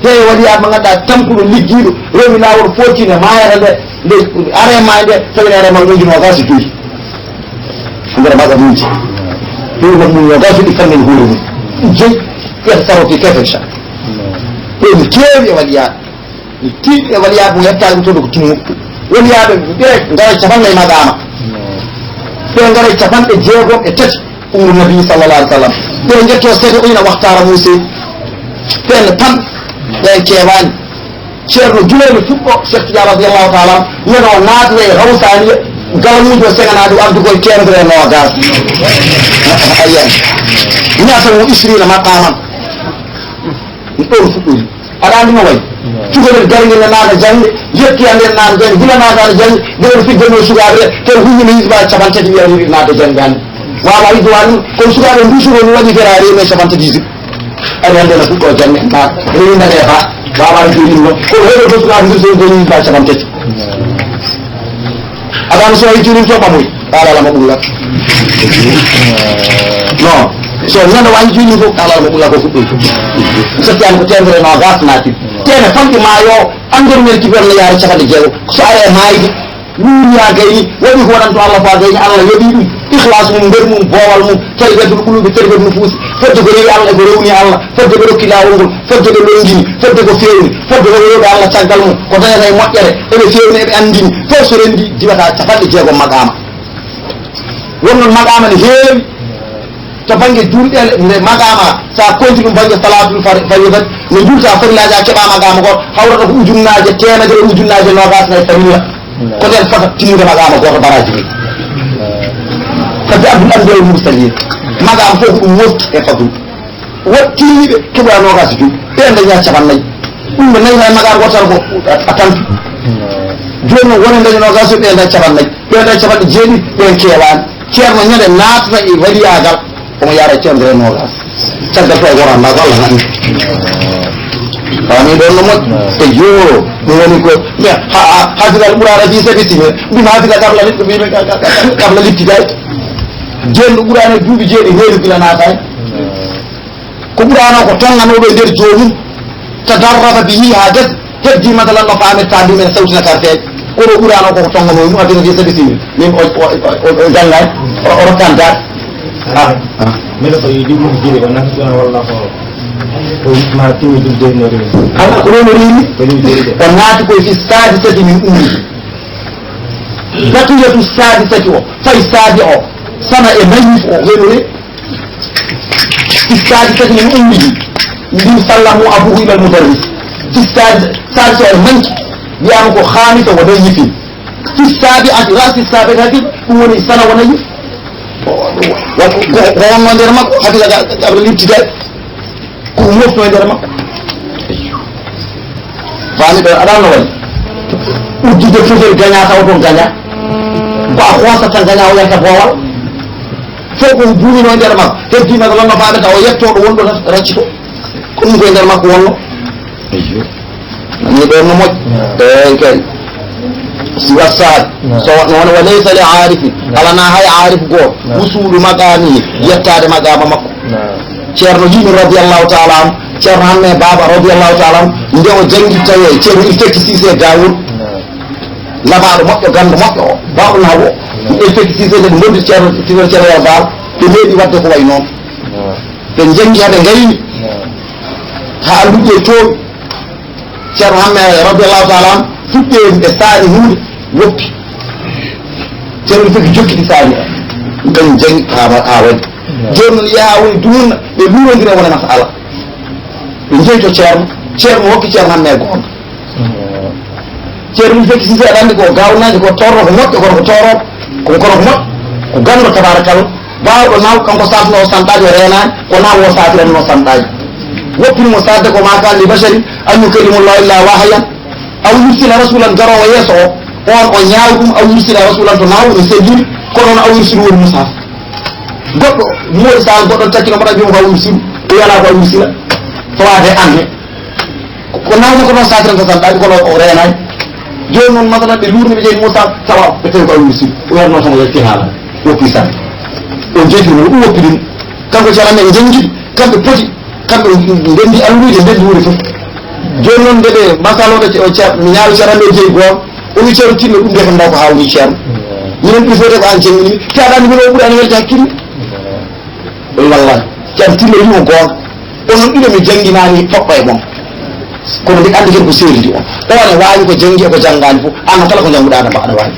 Te e waliyaaɓe mo ngannduɗaa tampuɗo liggiiɗo rewi laawol footine maayata nde, nde are maay nde, tawi are maay muuji noogaas e joyi. Nder magamuuji. Ɗum noon mum noogaas ɗi kammen hoore mum. Ɗi joyi, ɓen saroti kese sa. Ɓen keewi e waliyaaɓe. Mi tiiɗi e waliyaaɓe mo yettaade ɗum toon ko timmu. Waliyaaɓe ɓe ngara capanɗe e maqaama. Ɓe ngara capanɗe jeegom e tati. Umru Nabi sallallahu alaihi wasallam. Ɓe njetto seeɗa o ina waxtara Muuse. Ɓen tan ɓen keewaani. Ceerno Junayd Fuɗɗo, Cheikh Tidiane radiyallahu taala anhu, wiyata o naatata e Rawsaaniya, galamuuji o seŋanaade, o addi koye teemedere e noogaas. Ayiyan. Miyata mo isriina maqaaman. Ɗum ɗoon fuɗɗori. Aɗa anndi no wayi? Cukalel darngel ne naata jaŋde, yettoyal nden naata jaŋde, gila naataano jaŋde, gila no figganoo sukaaɓe ɓe, tawi huññi no yimɓe capanɗe tati wiya riiɗi naata jaŋde hannde. Waawaa yidde waa ɗum, kono sukaaɓe nduusuno ni waɗi fera rewi men capanɗe tati yimɓe. Ari hannde no fuɗɗoo jaŋde, naata, rewi nane ha, waawaa jooni ɗum ɗo. Kono heɗo to sukaaɓe nduusuno ko yimɓe capanɗe tati. Aɗa anndi so wayi jooni to ɓamoy. Qala lama ɓulla. Non. So neɗɗo wayi jooni fof, qala lama ɓulla ko fuɗɗoy. Sotti an ko teemedere noogaas naati. Teeme famɗi maayo, anndor men kibor no yaari capanɗe jeego. So are e maayde, wuuri haa gayni, waɗi ko waɗanto Allah faa gayni, Allah yoɓi ɗum. Ikhlas mum, nder mum, boowal mum, tarbiyatul qulubi, tarbiyatul nufusi. Fodde ko rewi Allah, ko rewni Allah. Fodde ɓe rokki laawol ngol, fodde ɓe lonngini, fodde ko feewni, fodde ko rewɓe Allah caggal mum, ko dañata e moƴƴere, eɓe feewni, eɓe anndini, fof so renndi diwata capanɗe jeegom maqaama. Won noon maqaama ne heewi to bannge juulɗe, nde maqaama, so a konti ɗum bannge salaatul far-, faridat, no njuulta farillaaji, a keɓa maqaama gooto, hawrata ko ujunnaaje teemedere, ujunnaaje noogaas nay farilla. Ko nden fota timmude maqaama gooto baraaji ɗi. Fadde Abdul Anbiya wal Mursalin. Maqaama fof ko ɗum mofti e fadlu. Waɗ tiiɗiiɓe keɓoya noogaas e joyi, ɓe daña capanɗe nayi. Ɗum ɓe nayi nayi maga gotal ko a tampi. Jooni noon woni daña noogaas e joyi, ɓe daña capanɗe nayi. Ɓe daña capanɗe jeeɗiɗi, ɓen keewaani. Ceerno ñande naatata e waliyaagal, omo yaara e teemedere e noogaas. Caggal to e goto anndaa ko Allah nanndi. Faami ɗon no moƴƴi. E yo, ɗum woni ko, ha, ha, hafidal Qur'aana fi sab'i sinin. Ɗum hafida qabla, qabla, qabla, qabla libtida'i. Jeenɗo Qur'aana duuɓi jeeɗi heewi gila naataani. Ko Qur'aana o ko tonnganooɗo e nder joomum, tadarraba bihi haa gasi, heddii masalan no faamirta ɗum en sawti na karteeje. Kono Qur'aana o ko ko tonnganoo mum, aduna fi sabi sini. Min o, o, o, o, o janngaani, o, o rokkaani daal. Ah, ah. Min ko yi ɗum jiɗi ko nafi ɗon walla ko, ko ma timi ɗum de no rewi. Ala ko ɗum rewi. Ko ɗum jiɗi de. O naati koye fi saadi tati min umri. Batiyatu saadi tati o, fay saadi o, sana e nayi o, welo re. Fi saadi tati min umrihi, min sallamu abuhu ilal mudarris. Fi saadi, saadi so o manki, wiyama ko khamisa wa dayyifin. Fi sabi'ati, ra'si sabi'ati, ɗum woni sana wa nayi. Ko, ko, ko wonno nder makko, hafida ga, ga, ga, libtidai. Ko mofno e nder makko. Faami ɗo, aɗa no waɗi? Uddude fofel gaña taw ɗon gaña. Ko a hoosa tan gaña o yanta boowal. Fof ko buumino e nder makko. Heddii makko lan no faami taw o yetto ɗo wonɗo tan raccito. Ko ɗum ko e nder makko wonno. Ayyo. Ni ɗo no moƴƴi. Eey kay. Si wassaade. So wa-, no wona wa laysa li aarifin. Alana hay aarif gooto. Wusuulu maqaamihi. Yettaade maqaama makko. Ceerno Jibril radiyallahu taala anhu, Ceerno Hamme Baaba radiyallahu taala anhu, nde o janngi tawi Ceerno Ilfeki Siise Daawuud, labaaɗo moƴƴo, ganndo moƴƴo o, baawɗo naago o. Ɗum Ilfeki Siise nde ɓe ngondi Ceerno, Ceerno Yero Baaba, ɓe meeɗi waɗde ko wayi noon. Ɓe njanngi haa ɓe ngayni, haa luƴƴe toowi. Ceerno Hamme radiyallahu taala anhu fuɗɗi e saani huunde woppi. Ceerno Feki jokkiti saani o. Ɗum kañum jaŋi haa wa-, haa waɗi. Jooni noon yaha woni dumunna ɓe luurondira wona masala. Ɓe njehi to Ceerno. Ceerno hokki Ceerno Hamme goonga. Ceerno Feki Sise aɗa anndi ko gaawnaajo ko torro ko moƴƴo kono ko torro ko kono ko moƴƴo. Ko ganndo tabarakallah. Baawɗo naw kanko saatno o sanɗaaji o reenaani, ko naw o saatiranno sanɗaaji. Woppini mo saatde ko ma kaan li basharin an yukallimahullahu illa wahyan, aw yursila rasulan garoowo yeeso o, On o ñaawi ɗum, a wursila Rasulan to naawɗo, no seediri, kono on a wursili woni Musa. Goɗɗo, moori sa goɗɗo takkino mbaɗa joom ko a wursilu, o yala ko a wursila. Fawaade an he. Ko, ko nawno ko noon sakiran tan ɗaɗi kono o reenaani. Jooni noon, masalan, ɓe luurni ɓe jeyi Musa, tawa ɓe tawi ko a wursilu. O yarno tan o yalti haala. O puissant. O jeyi mo, o ɗum woppi ɗum. Kanko Ceerno men janngi, kamɓe poti, kamɓe ndenndi alluuje, ndenndi wuri fof. Jooni noon nde ɓe masalooɓe ce-, o ce-, mi ñaawi Ceerno men jeyi goon, o wi Ceerno Tinno ɗum de ko ndaw ko hawni Ceerno. Minen ɗum fof de ko aan janngini mi, te aɗa anndi mino o ɓuri an welde hakkille. Wallahi, Ceerno Tinno wimo goon. Onon ɗiɗo mi jannginaani toɓɓa e mon. Kono mbiɗa anndi kadi ko seeridi on. O ne waawi ko janngi e ko janngaani fof. Aan kala ko njannguɗaa aɗa mba-, aɗa waawi.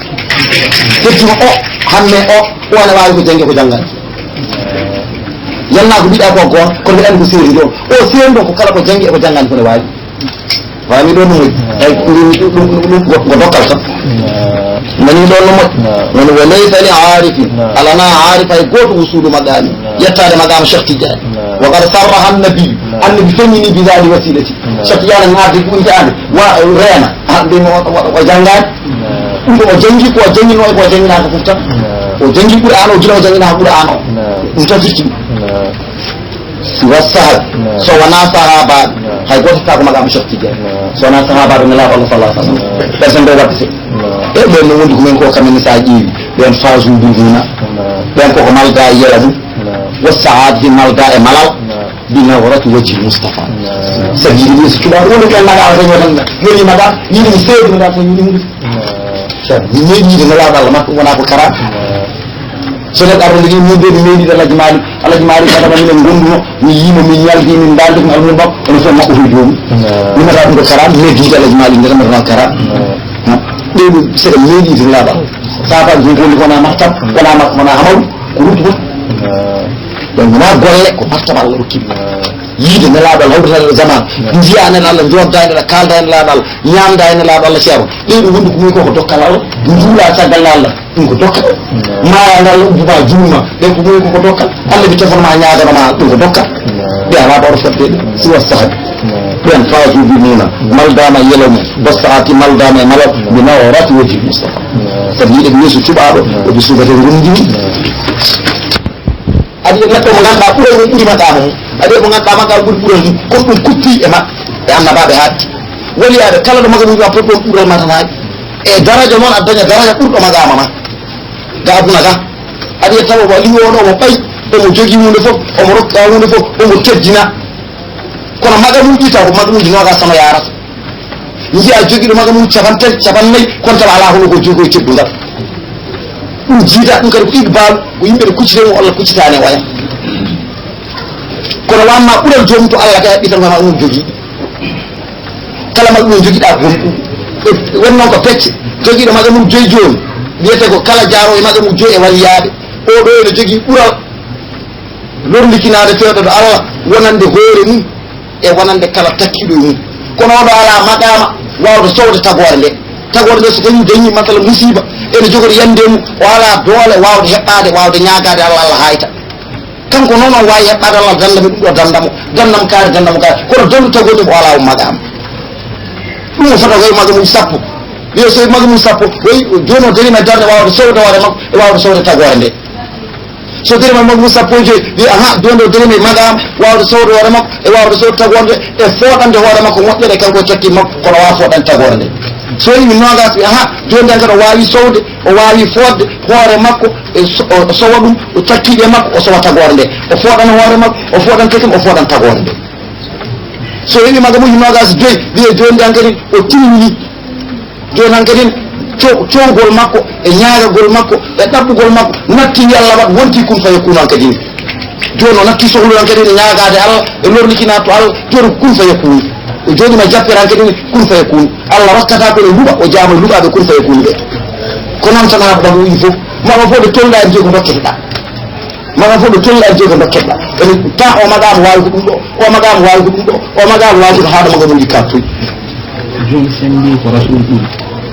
Ƴettino o, hamme o, o ne waawi ko janngi e ko janngaani fof. Yalnaa ko mbiɗa ko goon, kono mbiɗa anndi ko seeridi on. O seeridi on ko kala ko janngi e ko janngaani fof ne waawi. Waawi mi ɗoon no moƴƴi. Eyi, ɗum, ɗum, ɗum, ɗum, ko, ko dokkal tan. Nani ɗoon no moƴƴi. Woni, wa laysa li aarifin. Alana aarif hay gooto wusuulu maqaami. Yettaade maqaama Cheikh Tidiane. Wa qad sarraha annabi. Annabi feññini bi zaali wasilati. Cheikh Tidiane naatde ɗum hitaande. Wa reena. Ha, mbiimi o, o, o janngaani. Ɗum ko o janngi, ko o janngino, ko o jannginaaka fof tan. O janngi Qur'aan o, gila o jannginaaka Qur'aan o. Ɗum tan firti ɗum. Siwa sahab. So wonaa sahaabaaɓe, hay gooto taako maqaama Cheikh Tidiane. So wonaa sahaabaaɓe Nelaaɗo Allah sallallahu alaihi wasallam. Ɓe sen ɗo waɗde se. E ɓen no wondi ko men ko, kamɓe ne sa ƴeewi, ɓen faasu bil muna. Ɓen koko malda e yela mum. Wa sahaad di malda e malal. Bi nawrati wajhi Mustafa. Sabi yiɗi yeeso cuɓaaɗo woni ɓen maqaama tan yo tan yoni maqaama, yiɗi mi seedi maqaama tan yoni hunde. Ceerno, mi meeɗi yiide Nelaaɗo Allah makko, wonaa ko karaama. So neɗɗo arno ligii, min de mi meeɗi yiide Alhaji Malick, Alhaji Malick kadi minen ngonnduno, mi yiimo, min ñaldi, min ndaaldi, ko almum makko, kono fof makko hoy joomum. Min mbaɗa ɗum ko karaama, mi meeɗi yiide Alhaji Malick, nde tan mbaɗa karaama. Ha? Ɗum ɗum, seɗa meeɗi yiide Nelaaɗo Allah. Saafaaji ɗum ko woni, wonaa maktab, wonaa makko, wonaa hamaru, ko ruutu fof. Donc, wonaa golle, ko martaba Allah rokki ɗum. Yiide Nelaaɗo Allah, hawritaaɗo zaman, njiyaa Nelaaɗo Allah, njooddaa e Nelaaɗo, kaaldaa e Nelaaɗo Allah, ñaamdaa e Nelaaɗo Allah, Ceerno. Ɗee ɗum wonde ko muy ko, ko dokkal Allah, njuula caggal Allah, ɗum ko dokkal. Maayaa ngal ubbuma, juulma, ɓen ko muy ko, ko dokkal. Annabi tefono ma, ñaagano ma, ɗum ko dokkal. Ɓe alaa ɓawɗo fodde ɗum, siwa sahabi. Ɓen faasu bi muna, maldaama e yelo mum, bostaati maldaama e malal, bi nawrati wajhi Mustafa. Sabi yiɗe yeeso cuɓaaɗo, o ɓe suɓete ngonndi. Aɗa yiya neɗɗo mo ngannduɗaa ɓural mum ɓuri maqaama mum. Aɗa yiya mo ngannduɗaa maqaama ɓuri ɓural mum. Kono ɗum kutti e maɓɓe, e annabaaɓe haaɗi. Waliyaaɓe kala ɗo maqaama mum poti ɗon ɓural ma tan haaɗi. E daraja noon aɗa daña daraja ɓurɗo maqaama ma. Ga aduna ga. Aɗa yiya tawa mo liwo ɗo mo ɓay, omo jogii huunde fof, omo rokka huunde fof, omo teddina. Kono maqamuuji taw ko maqamuuji noogas tan o yaarata. Njiyaa jogiiɗo maqamuuji capantati, capannayyi, kono tawa alaa hono ko jogii e teddungal. Ɗum jiida, ɗum kadi ko iqbal, ko yimɓe ɓe kuccitee mo, Allah kuccitaani e oya. Kono wa amma ɓural joomum to Allah kay, haɓɓi tan ko maqamuuji jogii. Kala maqamuuji jogiɗaa ko ɗum. Woni noon ko pecce, jogiiɗo maqamuuji joyi jooni, wiyetee ko kala jaaroowo e maqamuuji joyi e waliyaaɓe. Oo ɗoo ene jogii ɓural lorlikinaade fewndo Allah, wonande hoore mum e wonande kala takkiiɗo e mum. Kono oɗo alaa maqaama waawde sowde tagoore nde. Tagoore nde so tawii dañii, masala, musiiba, ene jogori yande mum, o alaa doole waawde heɓɓaade, waawde ñaagaade Allah, Allah haayta. Kanko noon o waawi heɓɓaade Allah, danda mi ɗum ɗo, danda mo, danda mo kaari, danda mo kaari. Kono dandu tagoore nde, o alaa o maqaama. Ɗum o fota ko e maqamuuji sappo. Wiya so e maqamuuji sappo, wayi jooni o dariima e darnde waawde sowde hoore makko e waawde sowde tagoore nde. So dariima e maqamuuji sappo e joyi, wiya, aha, jooni o dariima e maqaama waawde sowde hoore makko e waawde sowde tagoore nde, e fooɗande hoore makko moƴƴere, kanko e takkiiɓe makko, kono o alaa fooɗande tagoore nde. So iwi noogas, wiya, aha, jooni tan kadi o waawi sowde, o waawi fooɗde hoore makko, e so-, o sowa ɗum, o takkiiɓe makko, o sowa tagoore nde. O fooɗana hoore makko, o fooɗana takkiiɓe, o fooɗana tagoore nde. So iwi maqamuuji noogas e joyi, wiya jooni tan kadi o timmini. Jooni hankadin, co-, cowgol makko, e ñaagagol makko, e ɗaɓɓugol makko, natti Yalla waɗ, wonti kun fayakun hankadin. Jooni o natti sohlude hankadin, e ñaagaade Allah, e lorlikinaade to Allah, jooni ko kun fayakun. O jooɗiima e jappere hankadin, kun fayakun. Allah rokkata ko ene luɓa, o jaama e luɓaaɓe kun fayakun ɓe. Ko noon tan haɓata ko wiyi fof. Maɓa fof ɓe tolnaa e ko dokkete ɗaa. Maqaama fof ɗo tolni addi ko dokketɗa. Ene ta o maqaama waawi ko ɗum ɗo, o maqaama waawi ko ɗum ɗo, o maqaama waawi ko ɗum, haa ɗo maqaama uji kaat toy. Jooni sen mbi ko Rasul ɓuri.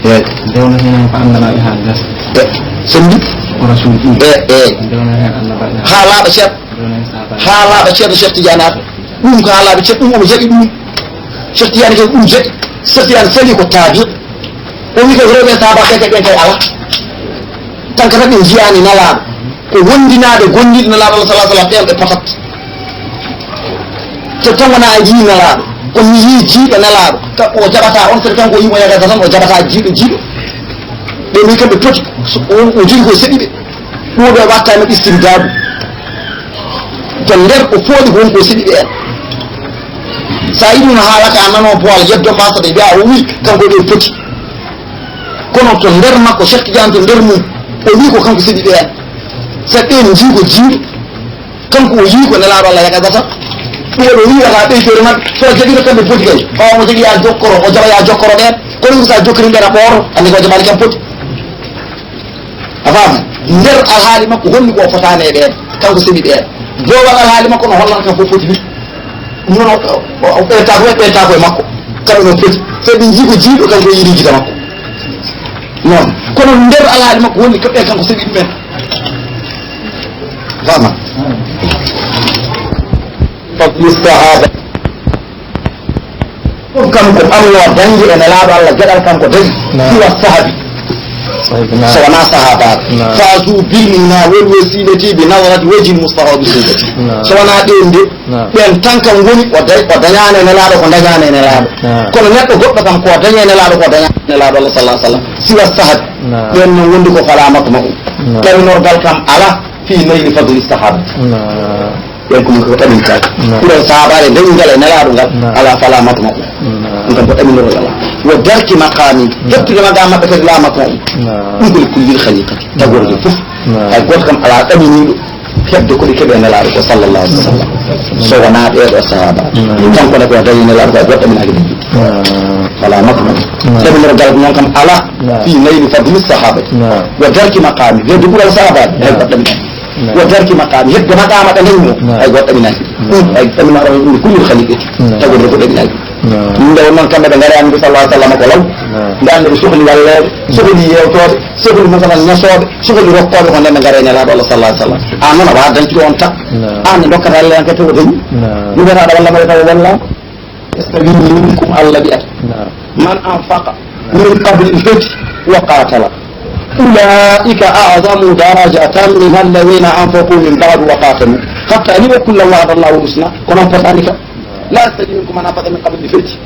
Eey. Ndewna heen ko annabaaɓe haa gasa. E, sen mbi? Ko Rasul ɓuri. E, e. Ndewna heen annabaaɓe haa. Haa laaɓa ceerno. Ndewna heen sahaabaaɓe. Haa laaɓa ceerno Cheikh Tidiane Atta. Ɗum ko haa laaɓa ceerno, ɗum omo jaɓi ɗum. Cheikh Tidiane kadi ɗum jaɓi. Cheikh Tidiane sali ko taabiq. O wi ko rewɓe sahaaba ɓe kay, ɓen kay alaa. Tan ko tan ɓe njiyaani Nelaaɗo. Ko wondinaade gondiiɗo Nelaaɗo Allah sallallahu alaihi wasallam ɓen ɓe potat. So tan wonaa a yii Nelaaɗo, ko mi yii jiiɗo Nelaaɗo, ka o jaɓataa on, so kanko o yii mo yagata tan, o jaɓataa jiiɗo, jiiɗo. Ɓe wi kamɓe poti, so o, o jogii ko seɗi ɓe. Ɗum ɗo watta no istimdaadu. To nder o fooɗi ko woni ko seɗi ɓe en. Sa yiɗi no haala ka nano boal yeddo mbasa de biya o wi kanko ɗo poti. Kono to nder makko Cheikh Tidiane to nder mum o wi ko kanko seɗi ɓe en. Sa ɓen jii ko jiiɗo. Kanko o yii ko Nelaaɗo Allah yagadata. Ɗum o wiwata ɓeytoore maɓɓe. So o jaɓiino kamɓe poti kay. Ɓaawo mo jaɓi ya jokkoro, o jaɓa ya jokkoro ɓeen. Kono ɗum so a jokkiri ɓeen a ɓooro, anndi ko jaɓaani kam poti. A faama? Nder alhaali makko holli ko o fotaani e ɓeen. Kanko seɓi ɓeen. Doowal alhaali makko no hollata kam fof poti ni. Ɗum noon o, o, o ɓeyntaako e, ɓeyntaako e makko. Kamɓe noon poti. So ɓe njii ko jiiɗo, kanko o yiɗi gita makko. Noon. Kono nder alhaali makko holli ko ɓe kanko seɓi ɗumen. Faama? Fadlu sahaba. Fof kanko ɓamnoo dañde e Nelaaɗo Allah geɗal kanko dañi. Naam. Siwa sahabi. Sahaabi, naam. So wonaa sahaabaaɓe. Naam. Faazu bil muna wal wasilati bi nadrati wajhil Mustafa bi sunnati. Naam. So wonaa ɓeen de, naam, ɓeen tan kam woni o da-, o dañaano e Nelaaɗo ko dañaano e Nelaaɗo. Naam. Kono neɗɗo goɗɗo kam ko dañi e Nelaaɗo ko dañaano e Nelaaɗo Allah sallallahu alaihi wasallam. Siwa sahabi. Naam. Ɓeen noon wondi ko fala matma'u. Naam. Ɗawinorgal kam alaa fi nayli fadli sahabati. Naam. Ɓen ko min ko ɗamintaake. Naam. Ɓural sahaabaaɓe dañi ngal e Nelaaɗo ngal, naam, alaa fala matma'u. Naam. Ɗum kam ko ɗaminirol alaa. Wa darki maqami, naam, ƴettude maqaam maɓɓe kadi la matma'u. Naam. Ɗum ko li kullil khaliqati, tagorde fof. Naam. Hay gooto kam alaa ɗaminiiɗo heɓde ko ɓe keɓi e Nelaaɗo ko sallallahu alaihi wasallam. So wonaa ɓee ɗoo sahaaba. Naam. Kanko ne ko dañi Nelaaɗo ko hay gooto ɗaminaaki dañi. Naam. Fala matma'u. Naam. Ɗaminirgal noon kam alaa. Naam. Fi nayli fadli sahabati. Naam. Wa darki maqami, hedde ɓural sahaabaaɓe, hay gooto ɗaminaaki. Naam. Wa darki maqami, hedde maqaama ɗo dañi mo, naam, hay gooto ɗaminaaki. Naam. Ɗum, hay ɗaminaa ɗo ɗum kullil khaliqati. Naam. Tagorde ko ɗaminaaki. Naam. Ɗum nde won noon kamɓe ɓe ngari Annabi sallallahu alaihi wasallam ko law. Naam. Nde Annabi sohli walleede, sohli yeewtoode, sohli masalan ñasooɓe, sohli rokkooɓe ko nden ɓe ngari e Nelaaɗo Allah sallallahu alaihi wasallam. Aan noon a waawaa dañtude on tan. Naam. Aan nde ndokkata Allah yan kadi taw o dañi. Naam. Ɗum wiyata aɗa walla mo taw o wallaama. Yastawi minkum, Allah wiyata. Naam. Man anfaqa min qabli al-fathi wa qatala. Ulaika a'zamu darajatan min alladhina anfaqu min ba'du wa qatalu. Hatta ni wa kullan wa'ada Allahu al-husna. Kono potaani kam. La yastawi minkum man anfaqa min qabli al-fathi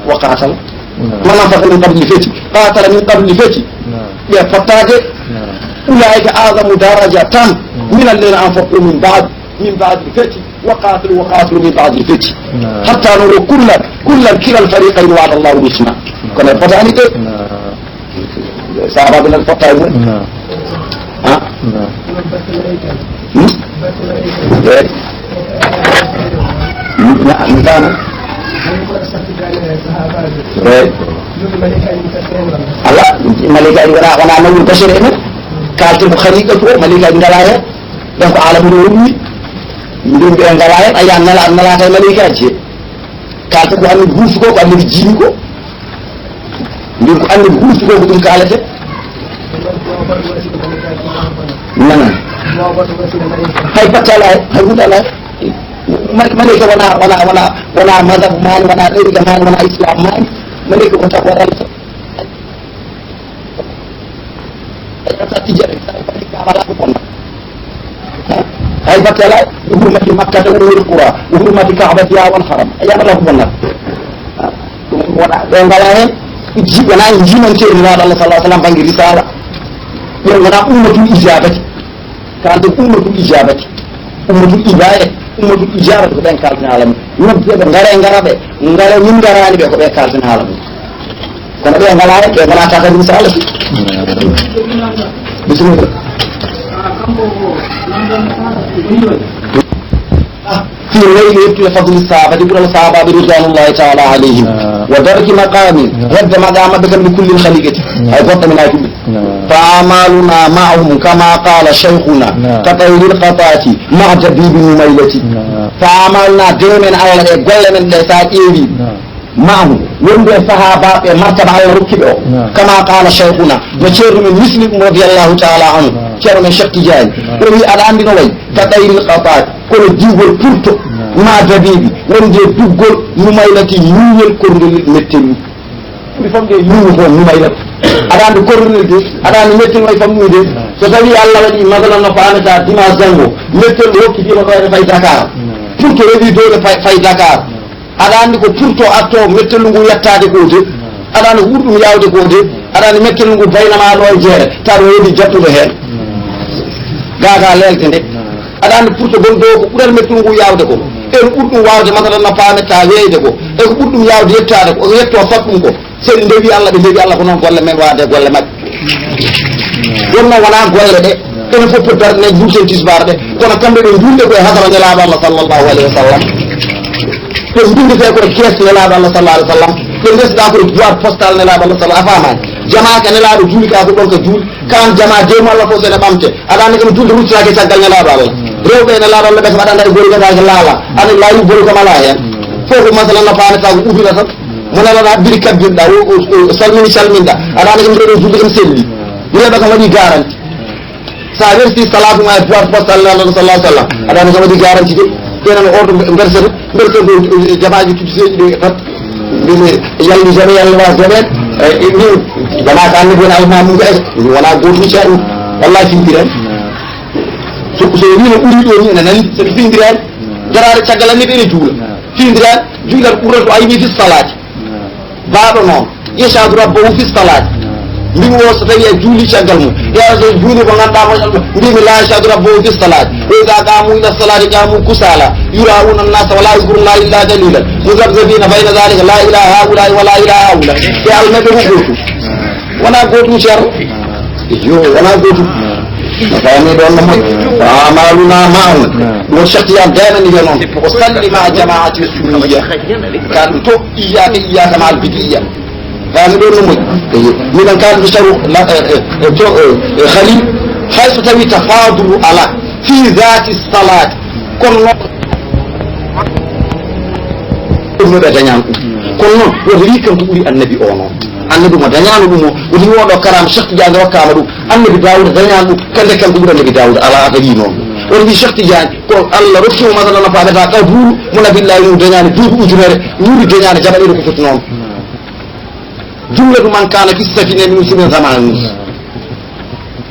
wa qatala. Naam. Man anfaqa min qabli al-fathi, qatala min qabli al-fathi. Naam. Ɓe pottaade. Naam. Ulaika a'zamu darajatan, naam, min alladhina anfaqu min ba'du, min ba'di al-fathi. Wa qatilu, wa qatilu min ba'di al-fath. Naam. Hatta noon o kullan, kullan kila al-fariqayn wa'ada Allahu al-husna. Naam. Kono potaani de. Naam. Sahaabaaɓe nan pottaani de. Naam. Ha? Naam. Hmm? Eh. Na, na, na. Eh. Ala, malaikaaji wona, wona nawul bashar en. Kalten ko khaliqatu o, malaikaaji ngalaa heen. Ɗon ko aalamu ɗo woni. Ndun ɓe ngalaa heen, a yiyan nala, nala kay malaikaaji. Kalta ko annabi huufi ko, ko annabi jiimi ko. Ndun ko annabi huufi ko, ko ɗum kaalate. Nana. Hay batte alaa heen, hay huunde alaa heen. Ma-, malaika wona, wona, wona, wona mazhab maani, wona ɗariqa maani, wona islam maani. Malaika ko tan waɗata. Sa tijjere, sa waɗi Kaaba la ko bonna. Hay batte alaa, bi hurmati Makkata wa ummil qura, bi hurmati Kaabati ya wal haram. Ay, Kaaba la ko bonna. Ɗum wona, ɓe ngalaa heen, ji-, wona e njiimanteeri Nelaaɗo Allah sallallahu alaihi wasallam bannge risaala. Ɓe wona ummatul ijabati. Kalten ummatul ijabati. Ummatul ibaya, ummatul ijabati ko ɓen kalten haala mum. Noddeeɓe, ngare, ngara ɓe. Ngare, min ngaraani ɓe, ko ɓe kalten haala mum. Kono ɓe ngalaa heen, ɓe ngalaa kakadi, misal Allah si. Bisimilla. Ah, fi nayli yettude fadli sahabati, ɓural sahabaaɓe ridwanullahi ta'ala alayhim. Ah. Wa darki maqami, ah, hedde maqaama maɓɓe kam li kullil khaliqati. Ah. Hay goɗɗo mi naati ɗum. Ah. Fa amaluna ma'ahum kama qala shaykhuna, ah, ka tayril qatati ma'a dabibi mumaylati. Ah. Fa amaluna, dewe men Allah ɗe, golle men ɗe, sa ƴeewi. Ah. Ma'ahu, wonde e sahaabaaɓe e martaba Allah rokki ɓe o. Naam. Kama qala shaykhuna, no ceerno men misli ɗum radiyallahu ta'ala anhu, naam, ceerno men Cheikh Tidiane. Naam. O wi aɗa anndi no wayi, ka ɗayril qataat, kono diwgol purto, naam, ma dabiibi, wonde e duggol mumaylati ñuuyel korngel mettel ni. Ɓuri fof nge ñuuñu ko mumaylatu. Aɗa anndi kornirde, aɗa anndi mettel way famɗude. So tawii Allah waɗii, masalan, no faamata dimanche janngo, mettel hokkitiima ɗo ene fay Dakar. Pour que rewi dow ne fay, fay Dakar. Aɗa anndi ko pour to atto mettel ngu yettaade ko de. Aɗa anndi ko ɓuri ɗum yaawde ko de. Aɗa anndi mettel ngu baynama ɗo e jeere, tawa woodi jaɓɓuɗo heen. Gaagaa leelde nde. Aɗa anndi pour to gon dow ko ɓural mettel ngu yaawde ko. E no ɓuri ɗum waawde, masalan, no faamata weeyde ko. E ko ɓuri ɗum yaawde yettaade ko, o yetto fat ɗum ko. So en ndewi Allah, ɓe ndewi Allah, ko noon golle men waade golle maɓɓe. Ɗum noon wonaa golle ɗe. Enen fof poti darde men juulten tisbaar ɗe. Kono kamɓe ɓe juulde ko e hadara Nelaaɗo Allah sallallahu alayhi wa sallam. Ɓe mbinndetee ko e kees Nelaaɗo Allah sallallahu alayhi wa sallam. Ɓe ndesɗaa ko e boîte postale Nelaaɗo Allah sallallahu, a faamaani? Jamaa ka Nelaaɗo juuli ka ko ɗon ka juuli. Kaan jamaa jeymo Allah fof so ene ɓamte. Aɗa anndi kam juulde ruttitaake caggal Nelaaɗo Allah. Rewɓe e Nelaaɗo Allah ɓe kam aɗa anndi aɗa gori gadaake laala. Aɗa laawi bolu kam alaa heen. Fof ko masalan no faamata ko udura tan. Mo nana na biri kabbirɗa, o, o, o salmini salminɗa. Aɗa anndi kam ɗo ɗo juulde kam selli. Neɗɗo kam waɗi garanti. So a wersi salatu ma e boîte postale Nelaaɗo sallallahu alayhi wa sallam, aɗa anndi kam waɗi garanti de. Ɓe nana orɗo mberseto, mberseto jamaaji tuddi seeɗi ɗo e pat. Mbimi yalni jamais, yalni wa jamais. E, e, min, wonaa ko annabi woni almaami mum ko ete. Min wonaa gootum ceerno. Wallahi findiren. So, so wino ɓuri ɗo ni ene nandi, sabi findiren. Daraade caggal annabi ene juula. Findiren, juulat ɓurata ko ayni fi salaati. Baaɗo noon, yashhadu rabbahu fi salaati. Mbimi o so tawi a juuli caggal mum, ya so juuli mo ngannduɗaa mo, mbimi la yashhadu rabbahu fi salaati. Wa idha qamu ila salaati qamu kusala, yura'una an-nasa wa la yadhkuruna illa qalilan. Muzabzabina bayna dhalika la ila haula'i wa la ila haula'i. Ɓe almaɓe ko gootum. Wonaa gootum ceerno. Yo, wonaa gootum. No faami ɗoon no moƴƴi. Wa amaluna ma'ahum. Ɗum Cheikh Tidiane daynani yo noon. O salli ma jamaati sunniya. Ka ɗum to iyyaka, iyyaka ma al bidiyya. Faami ɗoon no moƴƴi. Eyo. Miɗen kaaldi saru la, eh, eh, eh, to, eh, eh, Khalil. Hay so tawi tafadulu ala fi zati salat. Kono noon ɗum no ɓe dañan ɗum. Kono noon woto wi kanko ɓuri annabi o noon. Annabi mo dañaano ɗum o, woni wooɗo karaama Cheikh Tidiane rokkaama ɗum. Annabi Daawuda dañaano ɗum, kande kanko ɓuri annabi Daawuda, alaa a dañi noon. Woni mbi Cheikh Tidiane, ko Allah rokki mo masala no faamata ka buuru, mo Nabillahi Nuhu dañaani duuɓi ujunere, wuuri dañaani jaɓaɗeɗo ko foti noon. Jumlatu man kana fi safina min usrin zamanu.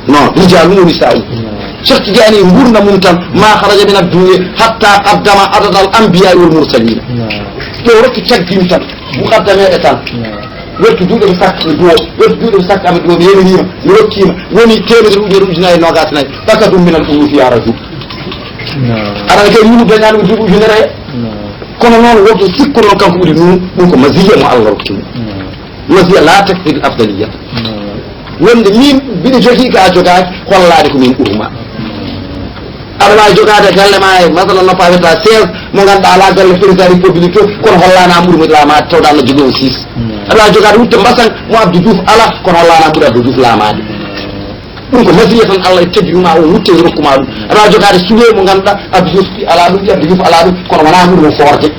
Non, rijalun wa nisaa'un. Cheikh Tidiane ngurna mum tan, ma kharaja min ad-dunya hatta qaddama adad al-anbiya wal mursalin. Ɓe o rokki caggim tan, muqaddameɓe tan. Wettu duuɓi sappo e duwo, wettu duuɓi sappo e duwo, mi yeminima, mi rokkima, woni teemedere ujunere ujunere e nogas e nayi, fakadun min al-ulufi ya rajul. Aɗa kay Nuhu dañaani ko duuɓi ujunere he. Kono noon woto sikku noon kanko ɓuri Nuhu, ɗum ko masiya mo Allah rokki mo. Masiya la takfi al-afdaliya. Wonde min mbiɗa jogii ka a jogaaki, hollaade ko min ɓurma. Aɗa waawi jogaade e galle ma e, masalan, no pawirta seize, mo ngannduɗaa alaa galle président république to, kono hollaana ɓuri mo laamaade, tawde Allah jogii on six. Aɗa waawi jogaade wutte mbasan mo Abdou Diouf alaa, kono hollaana ɓuri Abdou Diouf laamaade. Ɗum ko masiya tan Allah e teddi ɗum, a o wutte e rokku ma ɗum. Aɗa waawi jogaade sulee mo ngannduɗaa Abdou Diouf alaa ɗum, Abdou Diouf alaa ɗum, kono wonaa ɓuri mo foorde.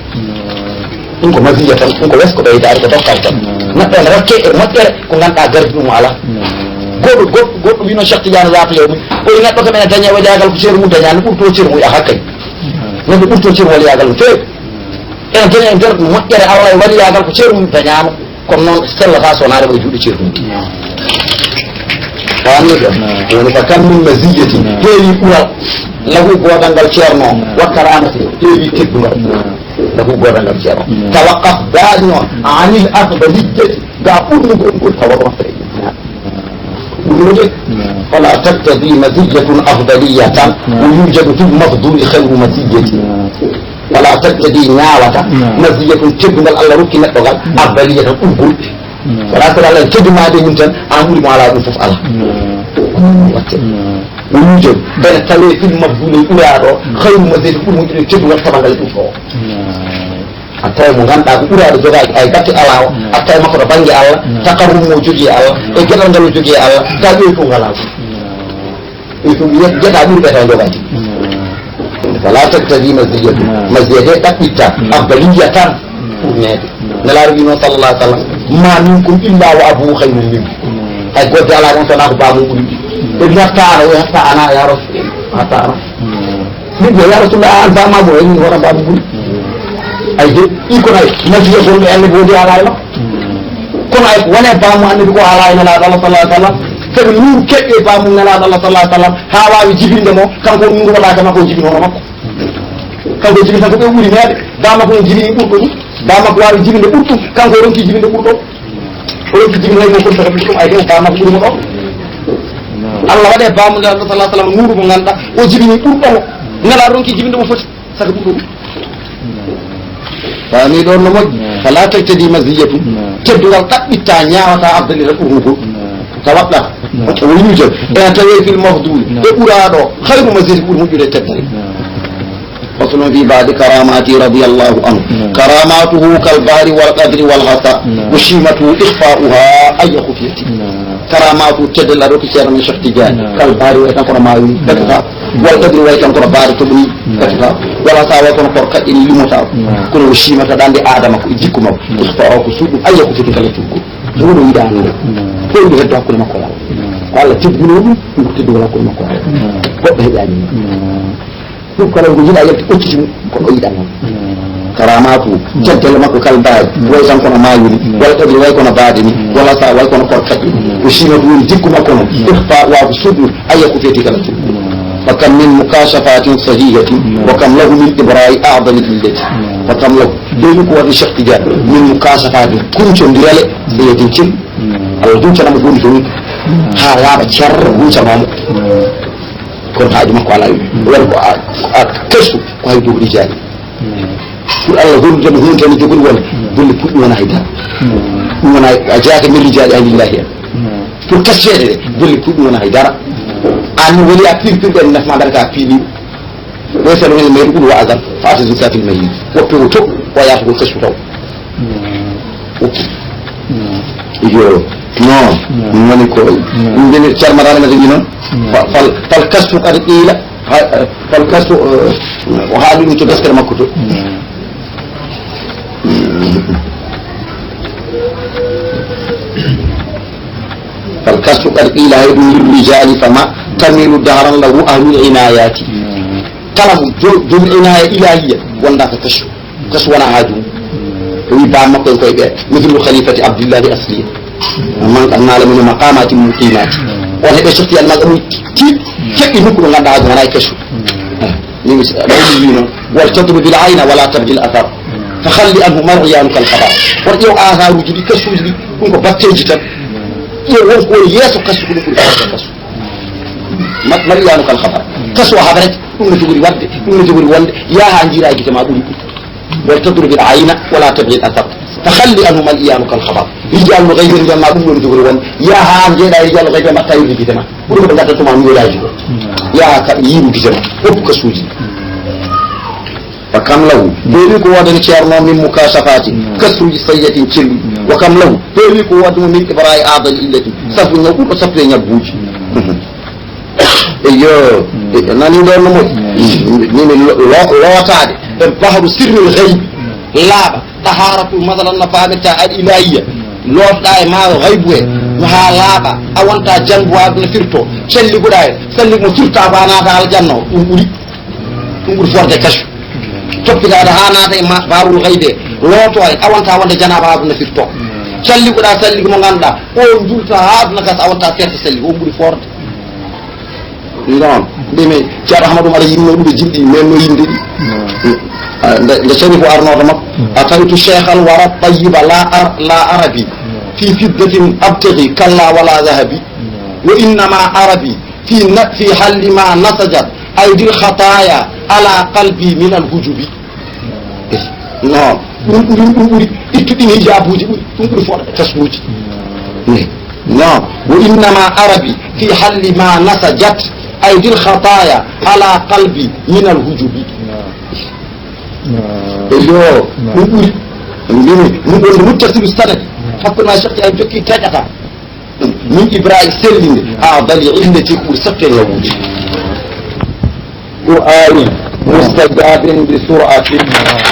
Ɗum ko masiya tan, ɗum ko wesko ɓeydaade, ko dokkal tan. Neɗɗo ene rokke e moƴƴere ko ngannduɗaa gardi ɗum o alaa. Goɗɗo, goɗɗo, goɗɗo wino Cheikh Tidiane Rato Yawmi, o wi neɗɗo kam ene daña waliyaagal ko ceeru mum dañaani, ɓurto ceeru mum, aha kay. Neɗɗo ɓurto ceeru waliyaagal no feewi. Ene daña e nder moƴƴere Allah e waliyaagal ko ceeru mum dañaano, kono noon sellata so wonaa rewa e juuɗe ceeru mum. Faami ko? Woni fa kam min masiyatin, heewi ɓural, lahu goodal ngal ceerno, wa karamati, heewi teddungal. Lahu goodal ngal ceerno. Tawaqqaf, daaño, anil afdaliyati, ga ɓurnugol ngol tawa ɗon tawi. Ɓurnude, fala taktadi maziyatun afdaliyatan, wa yujadu fil mafduli khayru maziyati. Fala taktadi, ñaawata, maziyatun, teddungal Allah rokki neɗɗo ngal, afdaliyatan, ɓurgol. Wala ko Allah teddumaade mum tan, an ɓuri mo alaa ɗum fof alaa. Watte. Wujud, ene tawee fil mafduli ɓuraaɗo, khayru maziyati, ɓuri moƴƴude teddungal kaɓangal e ɗum ɗo. A tawi mo ngannduɗaa ko ɓuraaɗo jogaade ay batte alaa o, a tawi makko to bannge Allah, taqarrub mo jogii e Allah, e geɗal ngal o jogii e Allah, tawi ɗum ngalaa ɗum. Ɗum ɗum yiyat-, yiyata ɓuri ɓe taw jogaade. Wala taktadi maziyatu. Maziyatu ɗaɓɓitta. Afdaliya tan. Ɓurneede. Nelaaɗo wi noon sallallahu alaihi wa sallam, ma minkum illa wa abuhu khayrun minhu. Hay gorko alaa ɗon so wonaa ko baamum ɓuri ɗum. Ɓe mbi hatta ana, o hatta ana, ya Rasul. Hatta ana. Min mbi, ya Rasulullah, an baamum o, en hoore baamum ɓuri. Ay de, ɗi kono ay, masiya gonɗo e annabi woni alaa e makko. Kono Ay, wone baamu annabi ko haalaa e Nelaaɗo Allah sallallahu alaihi wasallam. Sabi nuuru keɓɓi e baamu Nelaaɗo Allah sallallahu alaihi wasallam, haa waawi jibinde mo, kanko o nuuru waɗaaka makko, o jibin hono makko. Kanko o jibin tan ko ɓe ɓuri meeɗe. Baa makko no jibini ɓurɗo ɗum. Baa makko waawi jibinde ɓurɗo ɗum. Kanko o ronki jibinde ɓurɗo. O ronki jibinde hay ko foti saka ɓurɗo ɗum, ay, ɗum baa makko ɓuri mo ɗon. Allah waɗe baamu Nelaaɗo sallallahu alaihi wasallam nuuru mo ngannduɗaa, o jibini ɓurɗo mo. Nelaaɗo ronki jibinde mo foti saka ɓurɗo ɗum. Faami ɗon no moƴƴi. Fala taqtadi maziyatu. Teddungal ɗaɓɓitta ñaawata afdali tan ɓurnugol. Ka waɗɗata. O woni jam. Ena tawe fil mafduli. E ɓuraaɗo. Khayru maziyati ɓuri moƴƴude teddere. Faslun fi ba'di karamati radiyallahu anhu. Karamatuhu kal bahri wal qadri wal hasa. Wa shimatuhu ikhfa'uha ayya khufiyati. Karamatu teddal aɗo ko Ceerno men Cheikh Tidiane. Kal bahri way tan kono maawi. Wal qadri way tan kono baare toɓni. Kadi ka wala sa way kono kor kaƴƴini limota. Kono o shimata ɗande Adama ko e jikku makko. Ikhfa o ko suuɗu ayya ko fiti kala cuggo. Ɗum ɗo yiɗa nde. Ko ɗum heddo hakkunde makko e Allah. Ko Allah teddino ɗum, ɗum ko teddugol hakkunde makko e Allah. Goɗɗo heɓaani ɗum. Ɗum kala ko yiɗa yalti ɓocciti ɗum, ko ɗo yiɗa noon. Karamatu, jaddale makko kal mbaari, way tan kono maayuni, wala ɗaɗi way kono baadini, wala sa way kono kor kaƴƴini. O shimatu woni jikku makko noon. Ikhfa wa ko suuɗu ayya ko feti kala suuɗu. Wa kam min mukashafatin sahihatin, wa kam lahu min ibra'i a'dami illati. Wa kam lahu, ɓeyni ko waɗi Cheikh Tidiane, min mukashafatin, kunco ndirale, sahihatin cel. Allah huncanamo ko woni toon, haa laaɓa cer huncanamo. Kono haaju makko alaa. Woni ko a, a kesu, ko hay dow rijaali. Pour Allah hollude mo hunde tan jogori wona, golle puɗɗi wona hay dara. Ɗum wona a jaaka min rijaali ahlillahi en. Pour tesfeede de, golle puɗɗi wona hay dara. An woni a pirpirɗe en nafma dara ka piili. Ɗo seno hen mayru ɓuri wa azan, fa ata zikka fil mayit. Woppe o to, o yaata ko kesu taw. Woppe. Yo, non, ɗum woni ko, ɗum woni carmataani mata wi noon. Fa-, fal, fal kastu qad qila, ha, fal kastu, eh, o haali ɗum to deftere makko to. Fal kastu qad qila haydun lirrijali fama tamilu dahran lahu ahlul inayati. Kala mo jo-, joom inaya ilahiya wonda ko kasu. Kasu wona haaju mum. O wi baa makko en koye ɓe, mithlu khalifati Abdillahi Asliya. Man qad nala min maqamati muqimati. On heɓe softi almaga mum tiiɗ, keɓɓi nokku ɗo ngannduɗaa haaju wona e kasu. Ni mi s-, ni mi wi noon. Wal tadrib al ayna wala tabghi al athar. Fa khalli anhu mar'iyanuka al khabar. Won ƴeew asaruuji ɗi, kasuuji ɗi, ɗum ko batteeji tan. Ƴeew won ko woni yeeso kasu, ko ɗum ɓuri fewde kasu. Ma-, mar'iyanuka al khabar. Kasu o habarete, ɗum no jogori waɗde, ɗum no jogori wonde, yaha haa njiira e gite ma ɓuri ɗum. Wal tadrib al ayna wala tabghi al athar. Fa khalli anhu mar'iyanuka al khabar. Rijalul ghaybi en jonma ɗum ɗo no jogori wonde. Yaha haa njeeɗa e rijalul ghaybi mbatta yirde gite ma. Ɓuri ko ɓe ngaddatuma miwelaaji ko. Yaha ka yiiru gite ma. Woppu kasuuji. Wa kam lahu, peewi ko woodani ceerno min mukashafatin, kasuuji sayyatin celluɗi. Wa kam lahu, peewi ko woodani min ibra'i adal illati, safu ñaw ɓurɗo safu e ñabbuuji. Eyyo, e, nani ɗon no moƴƴi. Mimi lo-, lo-, lootaade e bahru sirril ghaybi, laaɓa, taharatul masalan no faamirta al ilahiya. Lootoɗa e maayo ghaybu he, no haa laaɓa, a wonta janbu waɗude firto, celliguɗa he, selligu mo firta ko a naata aljanna o, ɗum ɓuri. Ɗum ɓuri forde kasu. Toppitaade haa naata e ma-, baabul gaybe, looto e, a wonta wonde janaaba haa aduna firto. Salligoɗa salligo mo ngannduɗaa, o njulta haa aduna gasa, a wonta seerta salligo, o ɓuri forde. Noon, mbimi, Ceerno Ahmadu Umar yinno ɗum e jimɗi, men no yinde ɗi. Ah, nde, nde Sharif o arnoto makko, ataytu Cheikh al Wara Tayyiba la ar-, la arabi, fi fiddatin abtaghi kalla wala dhahabi, wa innama arabi, fi na-, fi halli ma nasajat aydil khataya ala qalbi min al hujubi. Non, ɗum ɓuri, ɗum ɓuri ittuɗin hijabuji ɓuri, ɗum ɓuri fodde tasbuji. Non, wa innama arabi fi halli ma nasajat aydil khataya ala qalbi min al hujubi. Eyyo, ɗum ɓuri. Mbimi, ɗum woni muttasilu sanadi. Hakkunde ma Cheikh Tidiane jokki teƴata. Min Ibrahim sellinde, a bali illati ko ɓuri satte ñawuji. Du'a'i mustajabin bi sur'atin,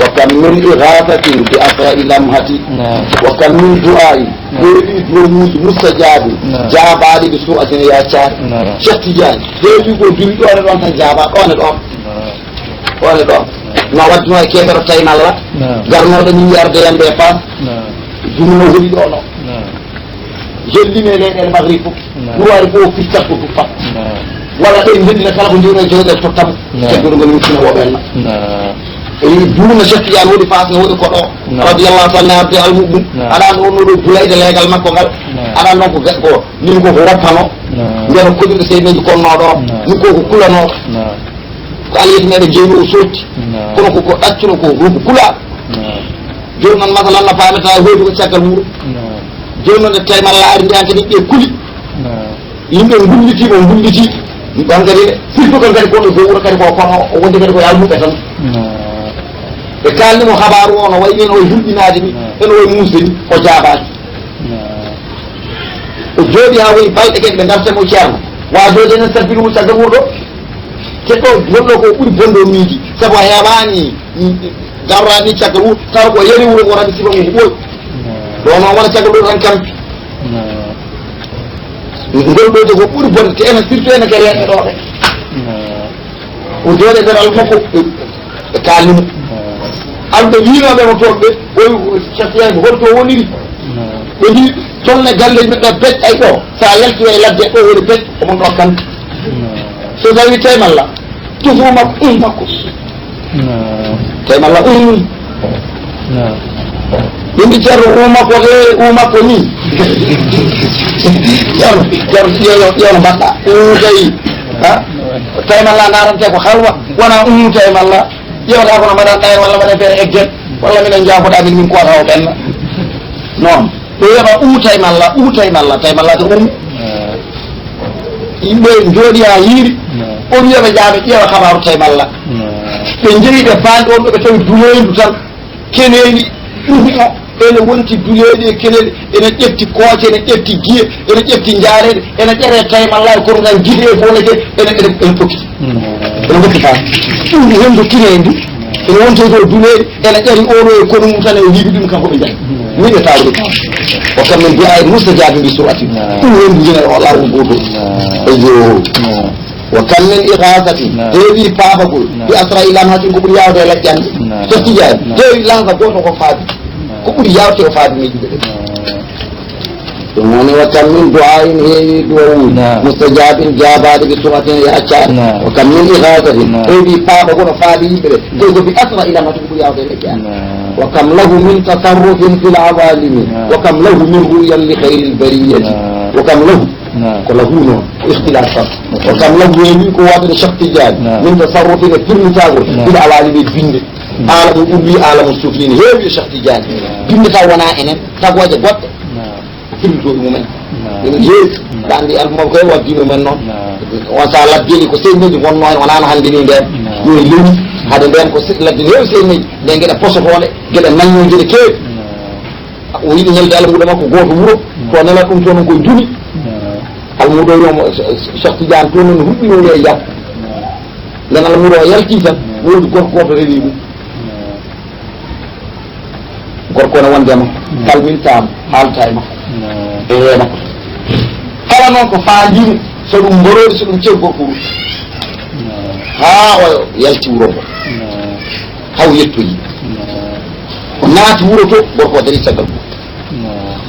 wa kam min ighathatin bi asra'i lamhati, wa kam min du'a'i, heewi du'awuji mustajabin, jaabaɗi bi sur'atin e yaccaare. Cheikh Tidiane, heewi ko duwi ɗon e ɗon tan jaaba, ɗon e ɗon. Ɗon e ɗon. No waddino e keɓero tawi nalla, garnoɗo min yarde yande e paas, jumno holi ɗo no. Naam. Jellini e leyɗeele Maghrib fof. Naam. Ɓurwaari fof o firtat ko tuppat. Naam. Walla ɓe ndenndina kala ko ndiwno e jawɗeele tottamo. Naam. Caggal ngol miskina o ɓenna. Naam. E duuna Cheikh Tidiane woodi Faas ne woodi koɗo. Naam. Radiyallahu taala arde almuɓe mum. Naam. Aɗa anndi on ɗo dulayde leegal makko ngal. Naam. Aɗa anndi on ko ga-, ko min ko ko wattano. Naam. Mbiyata koɗirɗe seymeji konnoɗo. Naam. Min ko ko kulano. Naam. Ko aliyeti meɗen jeyno o sotti. Naam. Kono ko, ko ɗaccuno ko, ko kula. Naam. Jooni noon masalan no paamata hoydu ko caggal wuro. Naam. Jooni noon nde tawi malla ari mbiyan kadi ɓe kuli. Naam. Yimɓe ngulliti mo ngulliti. Ɗon kadi surtout kon kadi kono ko wuro kadi ko kono o wondi kadi ko yalmuɓe tan. Naam. Ɓe kalni mo habaru o no wayi ni no wayi hulɓinaade ni. Naam. Eno wayi muusde ni o jaabaaki. Naam. O jooɗi haa woni balɗe kadi ɓe ngarta mo ceerno. Waa jooɗi enen sabbini mo caggal wuro ɗo. Te ɗo gonɗo ko ɓuri bonde o miiji. Sabu a heɓaani garraani caggal wuro, tawa ko yari wuro ngo rami sifa mum ko ɓooyi. Ɗo noon wona caggal wuro tan kampi. Ngol ɗo de ko ɓuri bonde, te enen surtout enen kadi renɓe ɗo ɓe. O jooɗe nder almakko, ɓe, ɓe kaalni mo. Alɓe wiinooɓe mo toon ɓe, o wi, Cheikh Tidiane, ko holto woniri? Ɓe mbi, tolne galleji maɓɓe bec ay ɗo, so a yalti e ladde ɗo woni bec, omon ɗo kanti. So tawi tawi malla, tufu makko, um makko. Tawi malla, um. Yimɓe ceerno, um makko, e um makko ni. Ceerno, ceerno, ƴeew, ƴeew no mbaɗɗa. Um tawi, ha? Tawi malla, ndarante ko halwa, wona um tawi malla. Ƴeewata kono mbaɗa ɗayen walla mbaɗa feere eggen, walla minen jaafoɗa min, min kowata o ɓenna. Noon. Ɓe wiya ma, "Uu, tawi malla, uu, tawi malla, tawi malla to um." Yimɓe njooɗi haa hiiri. O wiya ɓe, "Jaa, ɓe ƴeewa habaru tawi malla." Ɓe njehi ɓe faandi on ɗo, ɓe tawi duleyndu tan. Keneeli ɗumo, ene wonti duleeɗi e keneeli, ene ƴetti kooce, ene ƴetti giye, ene ƴetti njaareeɗe, ene ƴere tawi malla e kono tan gite e fof ne ke, ene, ene, ene pokki. Ene pokki faam. Ɗum ko henndu kineeli, ene wonti ko duleeɗi, ene ƴari oɗo e kono mum tan, e wiide ɗum kanko ɓe njahi. Min ɓe taawde kam. O kam min mbiya ay musta jaabi mbi surati. Ɗum henndu yina o laawol gootol. Eyyo. Wa kam min ighasatin, heewi paabagol, bi asra ila hatin ko ɓuri yaawde e lajjande. Cheikh Tidiane, heewi lansa gooto ko faabi. Ko ɓuri yaawde o faabi miijude ɓe. Ɗum woni wa kam min du'ain, heewi du'awuji, mustajabin, jaabaaɗi bi sur'atin e accaare. Wa kam min ighasatin, heewi paabagol o faabi yimɓe ɓe. Tawi ko bi asra ila hatin ko ɓuri yaawde e lajjande. Wa kam lahu min tasarrufin fil awalimi. Wa kam lahu min ru'yan li khayril bariyati. Wa kam lahu Ko lahu noon, ko ikhtilas tan. O kam lahu heewi ko waɗde Cheikh Tidiane. Min tasarrufin e firmitagol. Ila awalimi binde. Alamu ulwi, alamu sufli ne heewi e Cheikh Tidiane. Binde taw wona enen, tagooje goɗɗe. Ko firmitooji mumen. Ene heewi. Mbaɗa anndi alfumaaɓe koye waddi mumen noon. On sa labbini ko seyneji wonno hen, wonano hannde ni nden. Yo lewi. Hade nden ko se-, ladde heewi seyneji. Nden geɗe posotoɗe, geɗe naññooje ne keewi. O yiɗi nelde almuudo makko gooto wuro, to nela ɗum toon ko duni. Almuudo wiyamo Cheikh Tidiane toon no huɓɓi o wiya yah. Nden almuudo o yalti tan, woodi gorko gooto rewi ɗum. Gorko ne wondema, kalmintaama, haalta e makko. E makko. Kala noon ko faandimo, so ɗum mborori, so ɗum cew gorko wuro. Haa o yalti wuro ngo. Haw yettoyi. O naati wuro to, gorko o dari caggal mum.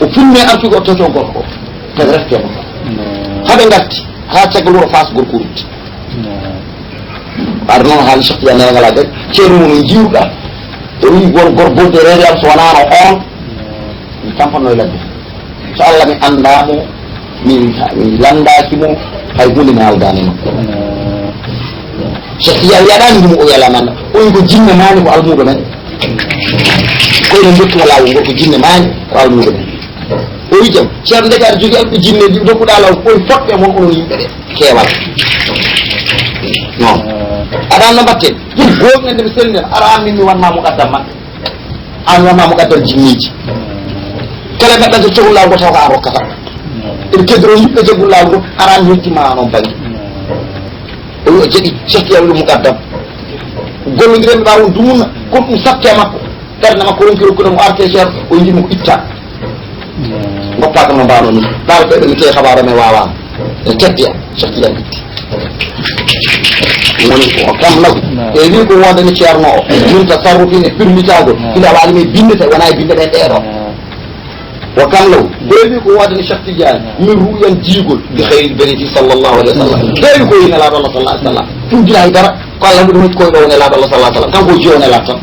O funni artude o toto gorko o. Tawi refte mo. Haɓe ngarti haa caggal wuro Faas, gorko o rutti. Ar noon haali Cheikh Tidiane Ngalaa de, ceerno mum no jiwɗa. O wi gor-, gor bonde reede am so wonaano on, mi tampanno e ladde. So Allah mi anndaa mo, mi, mi lanndaaki mo, hay huunde mi haaldaani e makko. Cheikh Tidiane wiyaɗaani ɗum, o wiya lamanna. O wi ko jinne maani, ko almuudo men. Ko ene ndokkuma laawol ngol, ko jinne maani, ko almuudo men. O wi jam, ceerno, ndeke aɗa jogii alɓe jinneeji, dokkuɗaa laawol, ko e foɗɓe mon onon yimɓe ɓe, keewal. Non. Aɗa anndi no mbaɗten? Ɗum gooŋɗen nde mi selli nden, ara an min mi wanma muqaddam maɓɓe. An wanma muqaddam jinneeji. Kala mbaɗɗan ko cehul laawol ngo taw ko an rokkata. Eɓe keddoro yimɓe jaggude laawol ngo, ara an mi hokki ma an on bannge. O wi o jaɓi, Cheikh Tidiane ɗum muqaddam. Gollondiren ɓe ɓaawo dumunna, ko ɗum satte makko. Ɓernde makko ronki rokkude mo R T C R, o yiɗi mo ko itta. Goppa kam no mbaano ni. Ɓaawo ɓe ɓe mi tawi habaru men waawama. E teddi am, Cheikh Tidiane itti. Woni ko kam law. E wi ko wonde ni ceerno o. Min tasarrufin e pirmitagol. Ila waali mi binde tawi wona e binde ɗen ɗeeɗo. Wa kam law, heewi ko waɗani Cheikh Tidiane, min ru'yan jiigol, bi khayril bariyati sallallahu alayhi wa sallam. Heewi ko yi Nelaaɗo Allah sallallahu alayhi wa sallam. Ɗum jila hay dara, ko Allah ɗum ko ɗo Nelaaɗo Allah sallallahu alayhi wa sallam. Kanko o jiyo Nelaaɗo tan.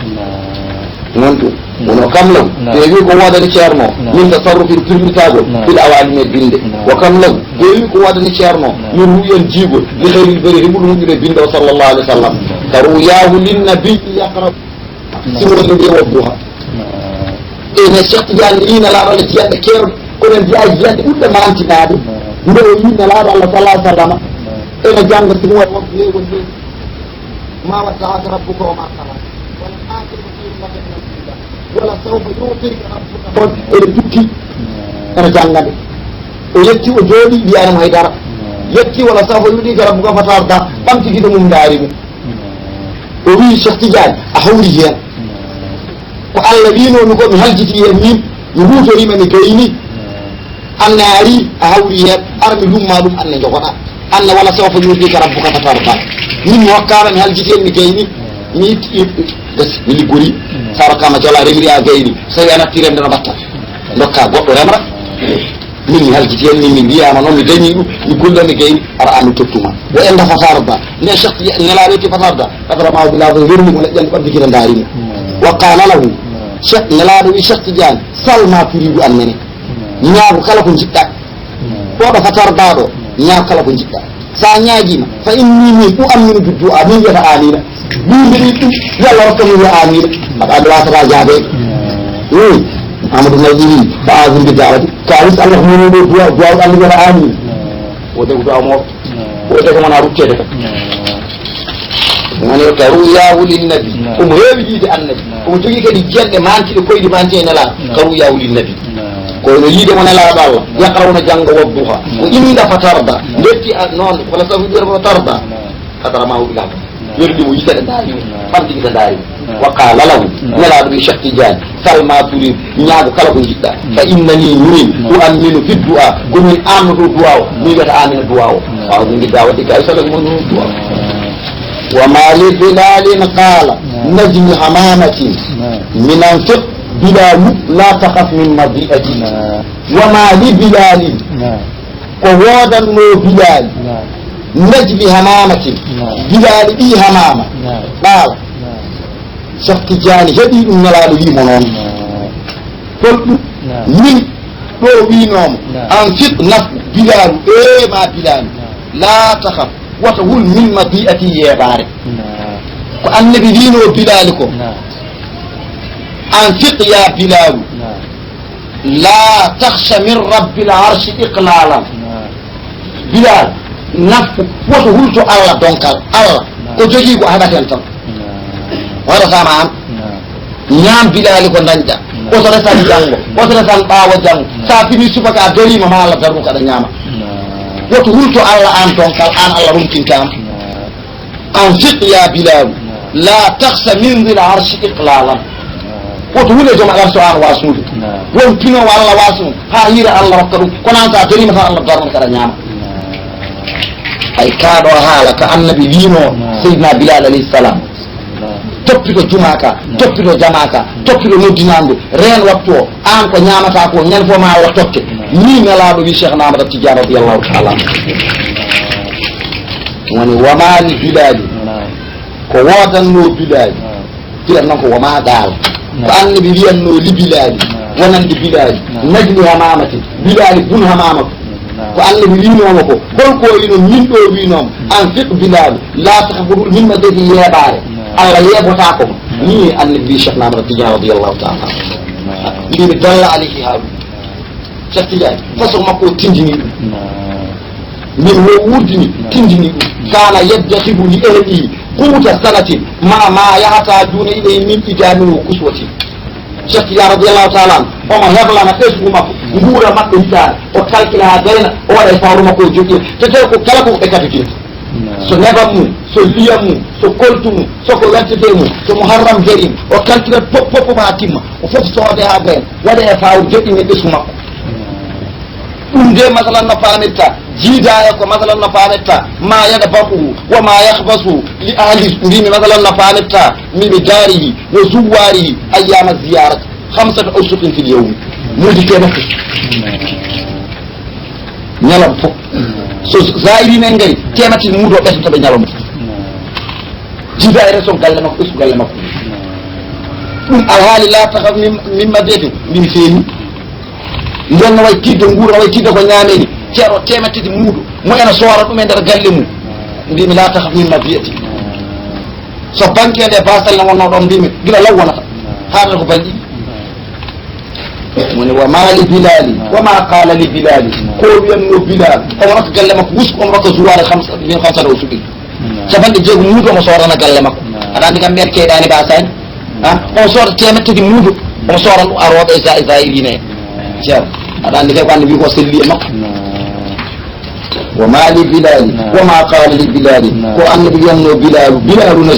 Noon ɗum. Wono kam law, heewi ko waɗani Ceerno, min tasarrufin firmitagol, fil awalimi e binde. Wa kam law, heewi ko waɗani Ceerno, min ru'yan jiigol, bi khayril bariyati, ɓuri moƴƴude binde o sallallahu alayhi wa sallam. Ka ru'yahu lin nabi yaqra. Simo wonde nde wadduha. Ene Cheikh Tidiane ni Nelaaɗo Allah jiyanɗe keewɗe, kono en mbiya jiyanɗe ɓurɗe mantinaade. Nde o yi Nelaaɗo Allah sallallahu alayhi wa sallam. Ene jannga simo waɗi wonde nde wonde. Ma waddaaka rabbuka wa ma qala. Wala akhiratu khayrun laka min al-ula. Wala sawfa yu'tika rabbuka. Ene jukki. Ene jannga nde. O yetti o jooɗi wiyaani mo hay dara. Yetti wala sawfa yu'tika rabbuka fatarda. Ɓamti giɗo mum ndaari mo. O wii Cheikh Tidiane a hawri heen. Ko Allah wiinoo mi ko mi haljiti heen min mi huutoriima mi gayni. Anne ari a hawri heen ara mi lumma ɗum anne jogoɗa. Anne wala sawfa yu'tika rabbuka fatarda. Min mi hokkaama mi haljiti heen mi gayni. Mi itti itti gasi mi liggori. Sa rokkama jola remri a gayni so tawi a natti remde no mbatta. Dokka goɗɗo remra. Min mi haljiti hen min mi mbiyama noon mi dañi ɗum mi gollani gayni ara an mi tottuma. Wa inda fatarda nde Cheikh Nelaaɗo yetti fatarda kadara ma bila ko yerni mo leƴƴande ɓaddi gila ndaarimo. Wa qala lahu Cheikh Nelaaɗo wi Cheikh Tidiane sal ma turidu an mene ñaago kala ko jiɗɗa. Ɗo ɗo fatarda ɗo ñaago kala ko jiɗɗa. Sa ñaagiima fa inni min u'amminu bi du'a min wiyata amina. Min mbiɗi ɗum yo Allah rokka min wiya amina. Aɗa andi wasata jaabeede. Wi Amadou Nayi wi fa azim bi da'wati ka wis Allah moni ɗo du'a du'a Allah wiyata amina. O de du'a mo o de ko wona ruttede ka. Woni ka ru'yahu lin nabi omo heewi yiide annabi omo jogii kadi jiyanɗe mantiɗe koyɗe manti e nela ka ru'yahu lin nabi. Ko no yiide mo nelaaɗo Allah yaqrawna jannga wadduha ko inda fatarda ndetti noon wala sabu ɓer fatarda. Kadara ma o ila yerdi mo yitade ndaari mo ɓamti gita ndaari mo. Wa qala lahu nelaaɗo wi Cheikh Tidiane sal ma turid ñaago kala ko jiɗɗa fa innani minin u'amminu fi du'a ko min amnoto du'a o min wiyata amina du'a o. Ɓawa min gidda wadde kay sala mo du'a. Wa ma li bilalin qala najmi hamamatin min anfiq bilalu la takhaf min madi'ati. Wa ma li bilalin ko woodanno bilaali najmi hamamatin bilaali ɓi hamama. Ɓaala Cheikh Tidiane heɓi ɗum nelaaɗo wimo noon. Holɗum min ɗo winoma anfiq nafqu bilalu e ma bilalu la takhaf wata hul min madi'ati yeebaare. Ko annabi wino bilaali ko anfiq ya bilalu la takhsha min rabbil arshi iqlalan. Bilal nafqu woto hulto Allah donkal Allah ko jogii ko a heɓat heen tan. Waɗataama aan ñaam bilaali ko dañɗa oto resan janngo oto resan ɓaawo janngo so a fini subaka a dariima ma Allah darnu kaɗa ñaama. Woto hulto Allah aan donkal aan Allah ronkintaama. Anfiq ya bilalu la takhsha min dhil arshi iqlalan. Woto hule joom aɗa so an wasude won pinowo Allah wasu ɗum ha hiira Allah rokka ɗum kono an sa darima tan Allah darno kaɗa ñaama. Ay kaɗo haala ka annabi wino seydina bilal alayhi salam toppito jumaka toppito jamaka toppito noddinandu reen wattu o an ko ñamata ko ñande fof ma Allah tokke. Ni nelaɗo wi cheikh namata tidiane radiallahu taala anhu. Woni wama li bilali ko wodanno bilali. Bilal noon ko wama dal ko annabi wiyanno li bilali wonande bilali najmi hamamati bilali bun hamamatu. Ko annabi winoma ko holko wino min ɗo winoma an fiq bilali la tahbudul min madadi yeɓare. Allah yeɓotako mo ni annabi wi cheikh namata tidiane radiallahu taala anhu. Mbimi dalla alayhi haru. Cheikh Tidiane façon makko o tindini ɗum. Min wo wurdini tindini ɗum kana yaddahibu li ahlihi quta sanatin ma ma yahatajuna ilayhi min idamin wa kuswatin. Cheikh Tidiane radiallahu taala an omo heblana ɓesgu makko nguura maɓɓe hitaande o kalkila ha gayna o waɗa e fawru makko o joƴƴir te tawi ko kala koko ɓe katojinta. So nebam mum so liyam mum so koltu mum soko wertete mum so mo harram jarim o kalkirat pop pop ma timma o foti soode ha gayna waɗe e fawru joƴƴine ɓesgu makko. Ɗum de masalan no pamirta jiida e ko masalan no pamirta ma yada baquhu wa ma yahbasu li ahli mbimi masalan no pamirta mimi darihi wa zuwarihi ayyama ziyarati khamsata awsuqin fil yawmi. Muudi teemakko. Ñalawma fof. So zaahiriin en ngari, teemakko muudo ɓesdoto ɓe ñalawma fof. Jiida e reson galle makko, ɓesdu galle makko. Ɗum alhaali laa taxaf min, min ma deefi, min feeñi. Nden no way tidde nguura, no way tidde ko ñaamee ni. Ceerno teemakko muudo, mo ena soora ɗum e nder galle mum. Mbimi laa taxaf min ma biyati. So banke nde basal ne wonno ɗon mbimi, gila law wonata. Haarata ko balɗi. Mo ne, "Wa maa li Bilaali, wa maa qaala li Bilaali." Ko wiyanno Bilaal, omo rokka galle makko wusku, omo rokka zuwaare hamsa, min hamsata o suɓi. Capanɗe jeego muudo omo soorana galle makko. Aɗa anndi kam mbeɗa keeɗaani basal. Ha? Omo sooda teemettati muudo, omo soora ɗum arooɓe e za-, zaahiriin en. Ceerno. Aɗa anndi kay ko annabi ko selli e makko. "Wa maa li Bilaali, wa maa qaala li Bilaali." Ko annabi wiyanno Bilaalu, Bilaalu na